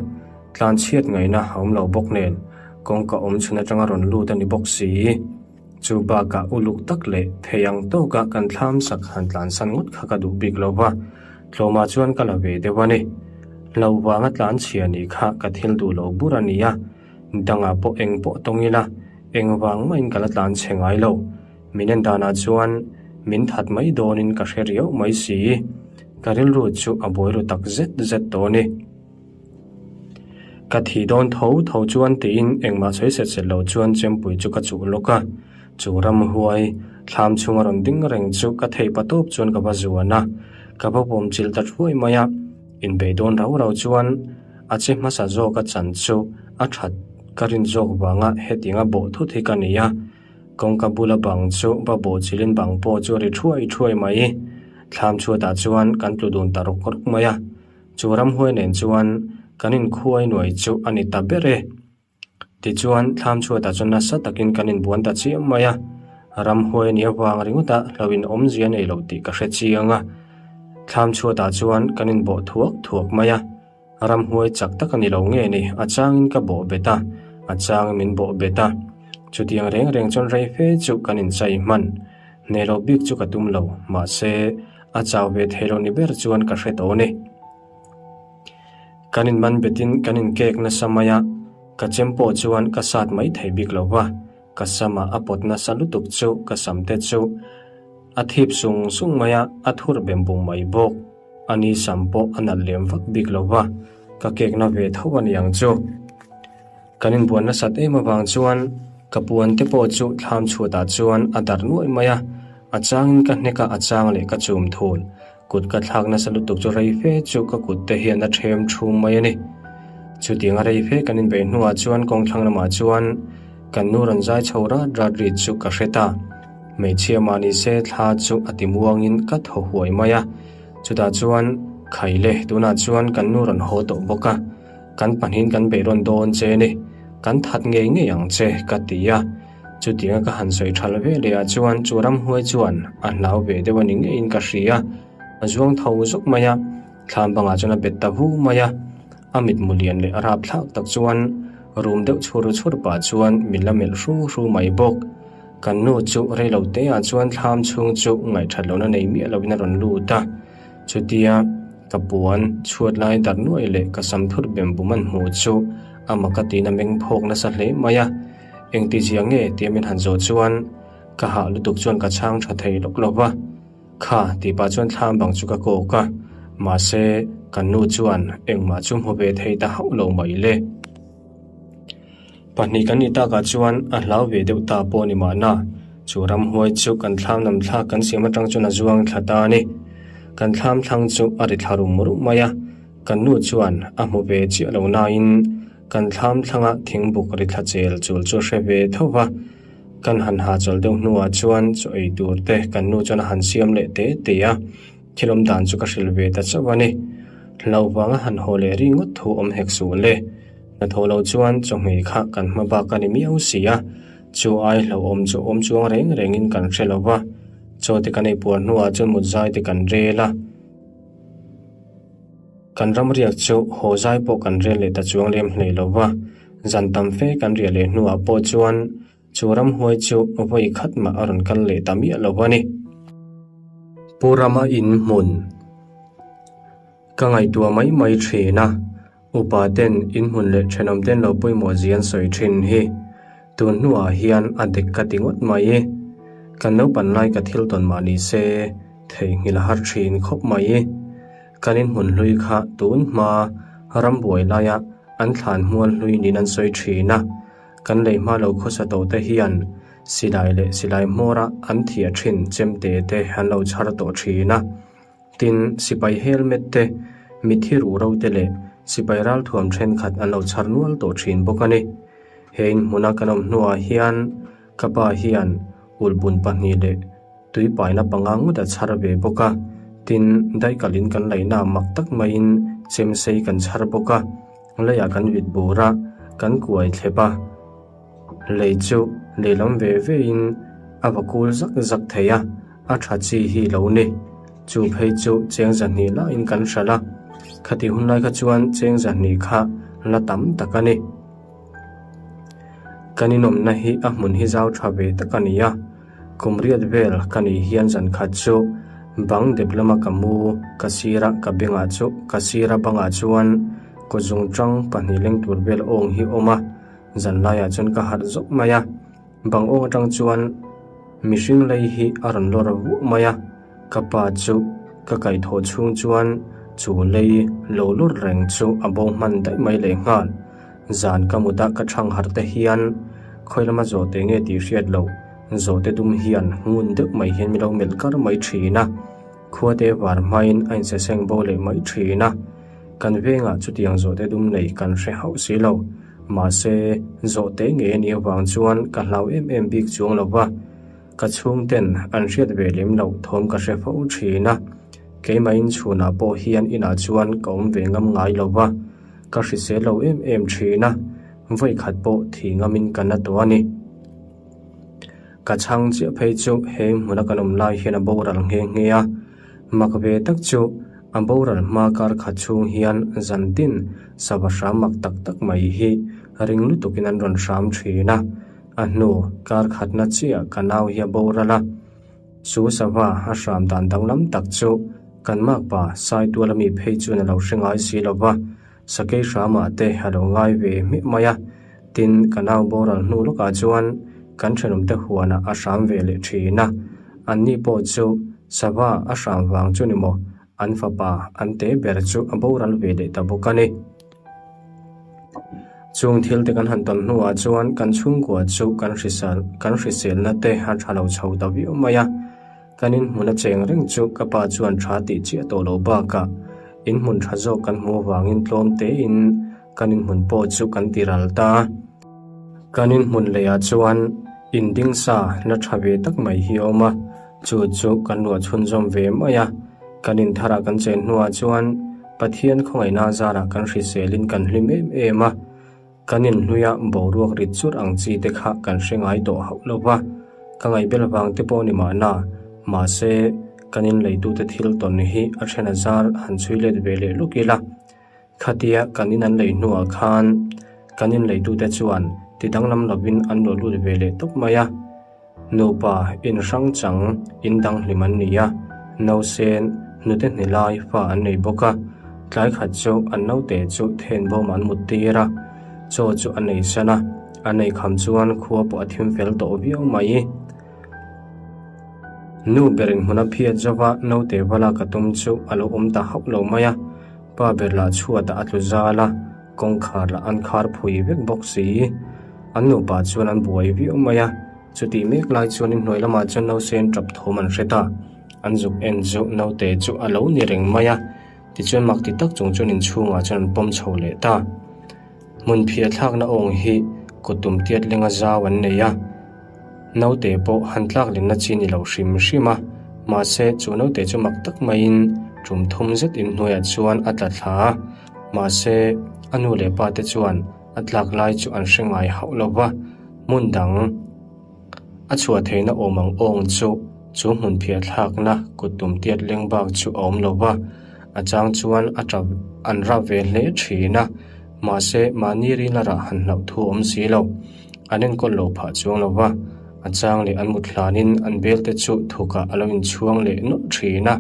tlan chhiat ngaihna a awm lo bawk nen, kawngka awm chhun atanga rawn lut a ni bawk si. Chu bakah uluk tak leh thei ang tawka kan thlam sak han tlansan ngawt kha ka duh bik lo va, tlawmah chuan ka la ve deuh a ni. Hlo vanga tlan chhia nih kha ka thil duh lo bur a ni a, dangah pawh eng pawh tawng ila, engvang mahin ka la tlan chhe ngai lo. Min en danah chuan min that mai dawnin ka hre riau mai si. Ka rilru chu a buai ru tak zet zet tawh a ni. Ka thih dawn tho tho chuan tiin engmah sawi set set lo chuan chempui chu ka chuh lawk a. Chu ramhuai thlam chhunga rawn ding reng chu ka thei pa tawp chuan ka va zuan a, ka va pawm chilh ta thuai mai a. Inbei dawn rau rau chuan a che hmasa zawk a chan chu a that. Ka rin zawk vanga hetianga bawh thut hi ka ni a, kawngka bula bang chu va bawh chilhin bang pawh chu a ri thuai thuai mai. Thlam chhuatah chuan kan tlu dun ta rawk rawk mai a, chu ramhuai nen chuan kan inkhuai nuai chu a ni ta ber e. Tichuan thlam chhuatah chuan nasa takin kan inbuan ta chiam mai a, ramhuai a nih avang ringawta hlauhin awmzia nei lo tih ka hre chiang a. Thlam chhuatah chuan kan inbawh thuak thuak mai a. Ramhuai chak tak a ni lo nge ni, a changin ka bawh bet a, a changin min bawh bet a. Chutiang reng reng chuan rei fe chu kan inchai hman. Hneh loh bik chu ka tum lo, mahse, a chau ve thei lo ni ber chuan ka hre tawh a ni. Kan inman betin kan inkek nasa mai a, ka chem pawh chuan ka sat mai thei bik lo va, ka samah a pawt nasa lutuk chu ka samte chu a thip sung sung mai a, a thur bem bum mai bawk. A ni sam pawh a nalh lem vak bik lo va, ka kek na ve tho a ni ang chu. Kan inbuan nasat em avang chuan ka puan te pawh chu thlam chhuatah chuan a darh nuaih mai a, a changin ka hnek a, a chang leh ka chum thul. Kut ka thlak nasa lutuk chu rei fe chu ka kut te hian a ṭhem ṭhum mai a ni. Chutianga rei fe kan inbeih hnuah chuan kawngthlang lamah chuan kan nu rawn zai chho rat rat ri chu ka hre ta. Hmeichhia mah ni se thla chu a ti muangin ka thaw huai mai a. Chutah chuan, Khai le, tunah chuan kan nu rawn haw tawh bawk a, kan pahnihin kan beih rawn dawn che ni, kan that ngei ngei ang che, ka ti a. Chutianga ka han sawi thal ve leh ah chuan chu ramhuai chuan a hlau ve deuh a ni ngeiin ka hria. A zuang tho zawk mai a, thlam bangah chuan a bet ta vu mai a. A mitmu lian leh a rapthlak tak chuan rum deuh chhur chhur pah chuan min la melh hru hru mai bawk. Kan nu chu rei lo te ah chuan thlam chhung chu ngaihthat lohna nei miah lovin a rawn lut a. Chutia ka puan chhuat lai darh nuai leh ka sam thut bem bum an hmuh chu a mak a tiin a meng phawk nasa hle mai a. Engti zia nge tia min han zawh chuan ka hah lutuk chuan ka chhang tha thei lawk lo va. Kha tih pah chuan thlam bang chu ka kawk a, mahse kan nu chuan engmah chu hmu ve thei ta hauh lo mai le. Pahnih kan nih takah chuan a hlau ve deuh ta pawh a ni mahna, chu ramhuai chu kan thlam lam thlak kan siam atang chuan a zuang thla ta a ni. Kan thlam thlang chu a ri thla rum rum mai a, kan nu chuan a hmu ve chiah lo nain kan thlam thlanga thingbuk ri thla chel chul chu a hre ve tho va. Kan han hahchawlh deuh hnuah chuan chaw ei tur te kan nu chuan a han siam leh te te a, thil awm dan chu ka hrilh ve ta chauh a ni. Hlauh vanga han haw leh ri ngawt thu awm hek suh le. Hnathawh loh chuan chawhmeh kha kan hma bak a ni miau si a, chu ai hlauhawm chu awm chuang reng rengin kan hre lo va. Chaw te kan ei puar hnuah chuan mut zai te kan rel a. Kan ram riak chu haw zai pawh kan rel leh ta chuang lem hlei lo va, zan tam fe kan riah leh hnuah pawh chuan chu ramhuai chu vawi khat mah a rawn kal leh ta miah lo a ni. Pu Rama in hmun ka ngaihtuah mai mai thin a, upa ten in hmun leh thenawm ten lo pawimawh zia an sawi thin hi tun hnuah hian a dek ka ti ngawt mai. Kan naupan lai ka thil tawn mah ni se theihnghilh a har thin khawp mai. Kan inhmun hlui kha tun hma rambuai laia an thlan hmual hlui niin an sawi thin a, kan lei hma lo khawsa tawh te hian silai leh silai hmawra an thiah thin chemte te an lo chhar tawh thin a. Tin, sipai helmet te, mitthi ruhro te leh sipai ralthuam thenkhat an lo chhar nual tawh thin bawk a ni. He inhmuna kan awm hnuah hian ka pa hian ulhbun pahnih leh Tui paina panga ngawt a chhar ve bawk a, tin, daikalin kan laihna mak tak maiin chem sei kan chhar bawk a, leiah kan vit bur a, kan kuai thlep a, lei chu lehlam ve vein a va kul zak zak thei a, a tha chi hi lo ni. Chu phei chu cheng zahnih laiin kan hralh a, khati hun lai kha chuan cheng zahnih kha la tam tak a ni. Kan inawmna hi a hmun hi zau tha ve tak a ni a, kum riat vel ka nih hian zan khat chu bang dep lama ka mu ka sira ka bengah chu ka sira bangah chuan kaw zung tang pahnih leng tur vel awng hi awm a, zan laiah chuan ka harh zawk mai a, bang awng atang chuan mihring lei hi a rawn lawr vuah mai a. Ka pa chu ka kaihthawh chhung chuan chu lei lo lur reng chu a bo hman daih mai leh nghal. Zan ka mut a ka thang harh te hian khawi lama zawhte nge tih hriat loh zawhte dum hian ngun deuh mai hian min lo melh kar mai thin a. Khuate var hmain a inseseng bo leh mai thin a. Kan vengah chutiang zawhte dum nei kan hre hauh si lo. Mahse, zawhte ngei a nih avang chuan ka hlau em em bik chuang lo va, ka chhungten an hriat ve lem loh thawm ka hre fo thin a. Keimah inchhunah pawh hian inah chuan ka awm ve ngam ngai lo va, ka hrisel lo em em thin a, vawi khat pawh thih ngamin ka na tawh a ni. Ka chhang chiah phei chu he hmuna kan awm lai hian a boral nghe nghe a, mak ve tak chu a boral hma kar khat chhung hian zan tin sava hram mak tak tak mai hi ring lutukin an rawn hram thin a, a hnu kar khatna chiah ka nau hi a boral a. Chu sava a hram dan danglam tak chu kan makpa Saituala mi phei chuan a lo hre ngai si lo va, Sakei hramah te a lo ngai ve hmiah mai a. Tin, ka nau boral hnu lawkah chuan kan thenawmte huanah a hram ve leh thin a. Anni pawh chu sava a hram vang chu ni maw, an fapa an te ber chu a boral ve leh ta bawk a ni. Chung thil te kan han tawn hnuah chuan kan chhungkua chu kan hrisal kan hriselna te a tha lo chho ta viau mai a. Kan inhmun a cheng reng chu ka pa chuan tha tih chiah tawh lo bakah inhmun tha zawk kan hmuh avangin tlawm tein kan inhmun pawh chu kan ti ral ta a. Kan inhmun leiah chuan inding sa la tha ve tak mai hi a awm a, chu chu kan luah chhunzawm ve mai a. Kan intharah kan chen hnuah chuan Pathian khawngaihna zarah kan hriselin kan hlim em em a, kan inhluia boruak rit churh ang chi te kha kan hre ngai tawh hauh lo va, ka ngaihbel vang te pawh ni mahna, mahse kan inleitute thil tawn hi a then a zar han chhui let ve leh luk ila. Khatia kan in an lei hnuah khan kan inleitute chuan ti danglam lovin an luah lut ve leh tawp mai a. Nupa in hrang chang in dang hlim an ni a, nausen hnute hni lai fa an nei bawk a, tlai khat chu an naute chu then bawm an mut tir a, chaw chu a nei san a, a nei kham chuan khua pawh a thim fel tawh viau mai. Nu berin hmun a phiat zova naute va lak a tum chu a lo awm ta hauh lo mai a, pa ber lah chhuatah a tlu zal a, Kawngkhar lah an khar phui vek bawk si. An nupa chuan an buai viau mai a, chutih mek lai chuan inhnuai lamah chuan nausen tap thawm an hre ta. An zuk en chu naute chu a lo ni reng mai a, tichuan mak ti tak chung chuan inchhungah chuan an pawm chho leh ta. Hmun phiah thlakna awng hi kut tum tiat lenga zau an nei a. Naute pawh han tlak lenna chi ni lo hrim hrim a, mahse chu naute chu mak tak maiin tum thum zet inhnuaiah chuan a tla thla a, mahse a nu leh pa te chuan a tlak lai chu an hre ngai hauh lo va, hmun dang a chhuah theihna awm ang awng chu chu hmun phiah thlakna kut tum tiat leng bak chu a awm lo va, a chang chuan a tap an rap ve hle thin a, mahse mahni ril a rah han hlauh thu awm si lo. An enkawl lo phah chuang lo va, a chang leh an mut hlanin an bel te chu thukah a lo inchhuang leh nawlh thin a,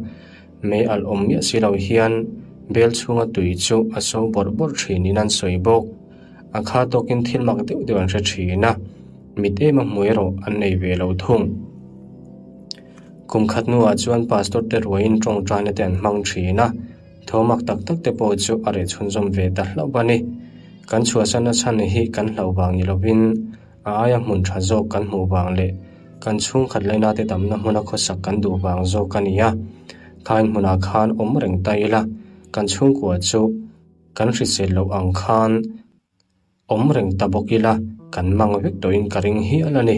mei alh awm miah si lo hian bel chhunga tui chu a so bawrh bawrh thinin an sawi bawk. A kha tawkin thil mak deuh deuh an hre thin a, mit ema hmu erawh an nei ve lo thung. Kum khat hnuah chuan pastor te ruaiin tawngtaina te an hmang thin a, Tho mak tak tak te pawh chu a reh chhunzawm ve ta hlauh a ni. Kan chhuahsanna chhan hi kan hlauh vang ni lovin a aia hmun tha zawk kan hmuh vang leh kan chhungkhat laina te tamna hmuna khawsak kan duh vang zawk a ni a. Khain hmunah khan awm reng ta ila kan chhungkua chu kan hrisel loh ang khan Awm reng ta bawk ila kan mang vek tawhin ka ring hial a ni.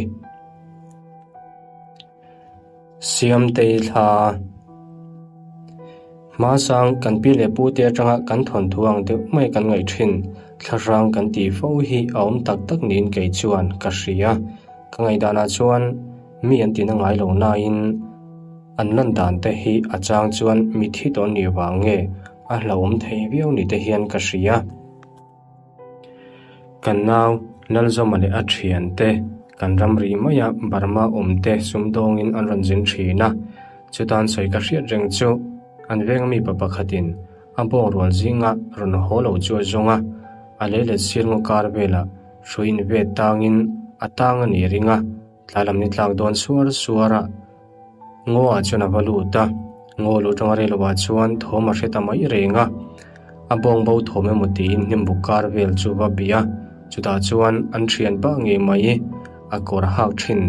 Siamtei thla Hmasang kan pi leh pu te atanga kan thawnthu ang deuh mai kan ngaih thin thlahrang kan tih fo hi a awm tak tak niin kei chuan ka hria. Ka ngaihdanah chuan mi an tina ngai lo nain an lan dan te hi a chang chuan mithi tawh nih vang nge a hlauhawm thei viau ni te hian ka hria. Kan nau Lalzawma leh a thiante kan ramri maia Burma awmte sumdawngin an rawn zin thin a, chutan sawi ka hriat reng chu an venga mi pa pakhatin a bawng rual zinga rawn haw lo chu a zawng a, a lei let sir ngaw kar velah hruiin vet tangin a tang a nih ring a, tlai lam ni tlak dawn suar suar a. Ngaw ah chuan a va lut a, ngaw luh atanga rel lovah chuan thawm a hre ta mai reng a, a bawng bo thawm emaw tiin hnimbuk kar vel chu va bih a, chutah chuan an thian pah ngei mai, a kawr hak thin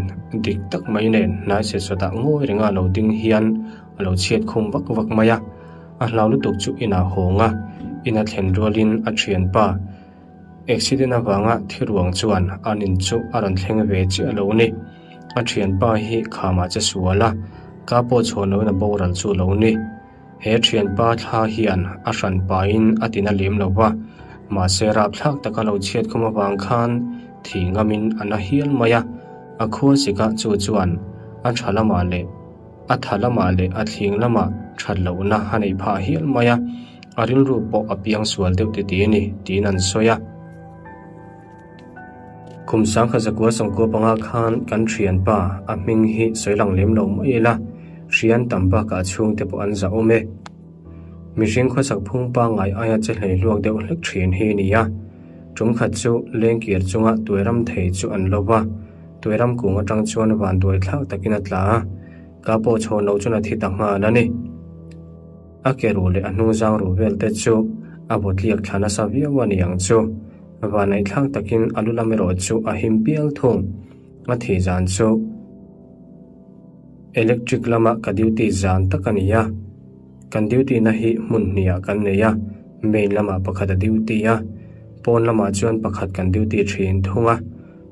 dik tak mai nen hnai set sawtah ngawi renga lo ding hian a lo chhiat khum vak vak mai a, a hlau lutuk chu inah hawng a, ina thlen rualin a thianpa. Accident avanga thi ruang chuan an in chu a rawn thleng ve chiah lo ni. A thianpa hi khamah che sual a, ka pawh chhuah loin a boral chu lo ni. He thianpa thla hian a hran pain a tina lem lo va, mahse rapthlak taka lo chhiat khum avang khan thi ngamin a na hial mai a. A khua sikah chu chuan a tha lamah leh a tha lamah leh a thling lamah that lohna a neih phah hial mai a, a rilru pawh a piang sual deuh titi a ni tiin an sawi a. Kum sangkhat zakua sawmkua panga khan kan thianpa a hming hi sawi lang lem lo mai ila, hrian tam bakah a chhungte pawh an zah awm e. Mihring khawsak phung pangngai aia che hlei hluak deuh hlek thin hi a ni a. Tum khat chu lengkir chunga tuairam thei chu an lo va, tuairam kung atang chuan vanduai thlak takin a tla a, ka pawh chhawn lo chuan a thi ta nghal a ni. A ke ruh leh a hnungzang ruh vel te chu a bawtliak thla nasa viau a ni ang chu. Vanneih thlak takin a lu lam erawh chu a him pial thung. A thih zan chu electric lama ka duty zan tak a ni a. Kan duty na hi hmun hnih ah kan nei a, main lamah pakhat a duty a, pawn lamah chuan pakhat kan duty thin thung a.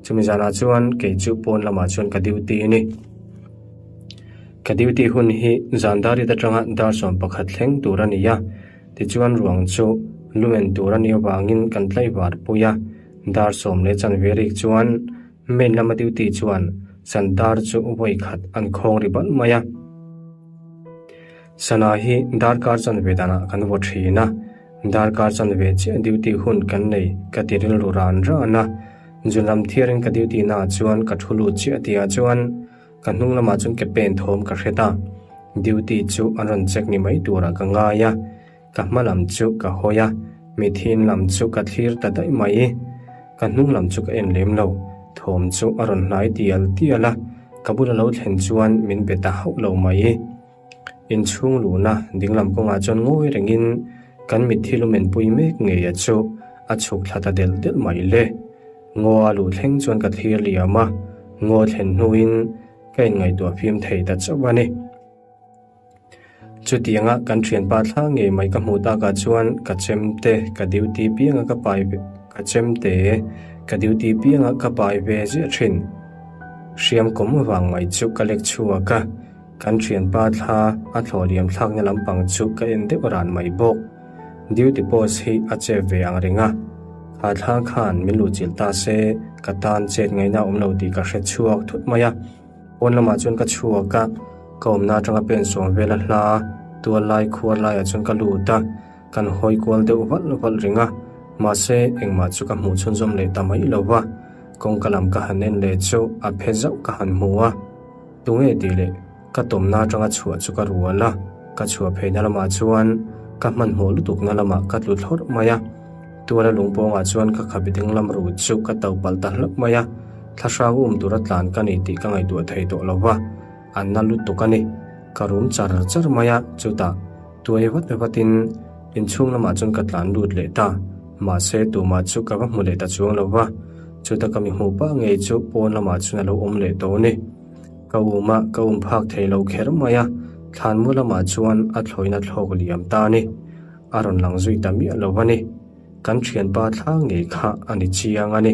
Chumi zanah chuan kei chu pawn lamah chuan ka duty a ni. Ka duty hun hi zan dar riat atanga dar 11 thleng tur a ni a, tichuan ruang chu lumen tur a nih avangin kan tlaivar pui a, dar sawm leh chanve rik chuan main lama duty chuan zan dar chu vawi khat an khawng ri balh mai a. Sana hi darkar chanve danah kan vaw thin a, darkar chanve chiah duty hun kan nei ka ti rilru ran ran a, zunlam thiarin ka duty naah chuan ka thu lut chiah tihah chuan Ka hnung lamah chuan ke pen thawm ka hre ta. Duty chu an rawn check ni mai turah ka ngai a, ka hma lam chu ka hawi a, mithin lam chu ka thlir ta daih mai. Ka hnung lam chu ka en lem lo, thawm chu a rawn hnai tial tial a, ka bula lo thlen chuan min be ta hauh lo mai. Inchhung luhna dinglam kawngah chuan ngawi rengin kan mitthi lumenpui mek ngei a chu a chhuk thla ta delh delh mai le. Ngaw a luh thleng chuan ka thlir liam a, ngaw thlen hnuin ka inngaihtuah fim thei ta chauh a ni. Chutianga kan thianpa thla ngei mai ka hmuh takah chuan ka chemte ka duty pianga ka pai ka chemte ka duty pianga ka pai ve ziah thin. Hriam kawm vang mai chu ka lek chhuak a. Kan thianpa thla a thlawh liam thlakna lampang chu ka en deuh ran mai bawk. Duty post hi a chep ve ang reng a, kha thla khan min luhchilh ta se ka tan chet ngaihna a awm lo tih ka hre chhuak thut mai a. Pawn lamah chuan ka chhuak a, ka awmna atanga pen sawm vel a hla tual lai khuar laiah chuan ka lut a, kan hawi kual deuh valh valh reng a, mahse engmah chu ka hmuh chhunzawm leh ta mai lo va, kawngka lam ka han en leh chu a phe zauh ka han hmu a. Tunge tih leh ka tawmna atanga chhuah chu ka rual a, ka chhuah pheina lamah chuan ka hmanhmawh lutukna lamah ka tlu thlawrh mai a. Tuala lungpawngah chuan ka khabe dinglam ruh chu ka to palh ta hlauh mai a, thlahrang um tura tlan ka ni tih ka ngaihtuah thei tawh lo va, a na lutuk a ni. Ka rum char char mai a, chutah tuai vat vatin inchhung lamah chuan ka tlan lut leh ta. Mahse tumah chu ka va hmu leh ta chuang lo va. Chuta ka mi hmuh pah ngei chu pawn lamah chuan a lo awm leh tawh a ni. Ka um a, ka um phak thei lo kher mai a, thlanmu lamah chuan a thlawina thlawk liam ta a ni. A rawn lang zui ta miah lo a ni. Kan thianpa thla ngei kha a ni chiang a ni.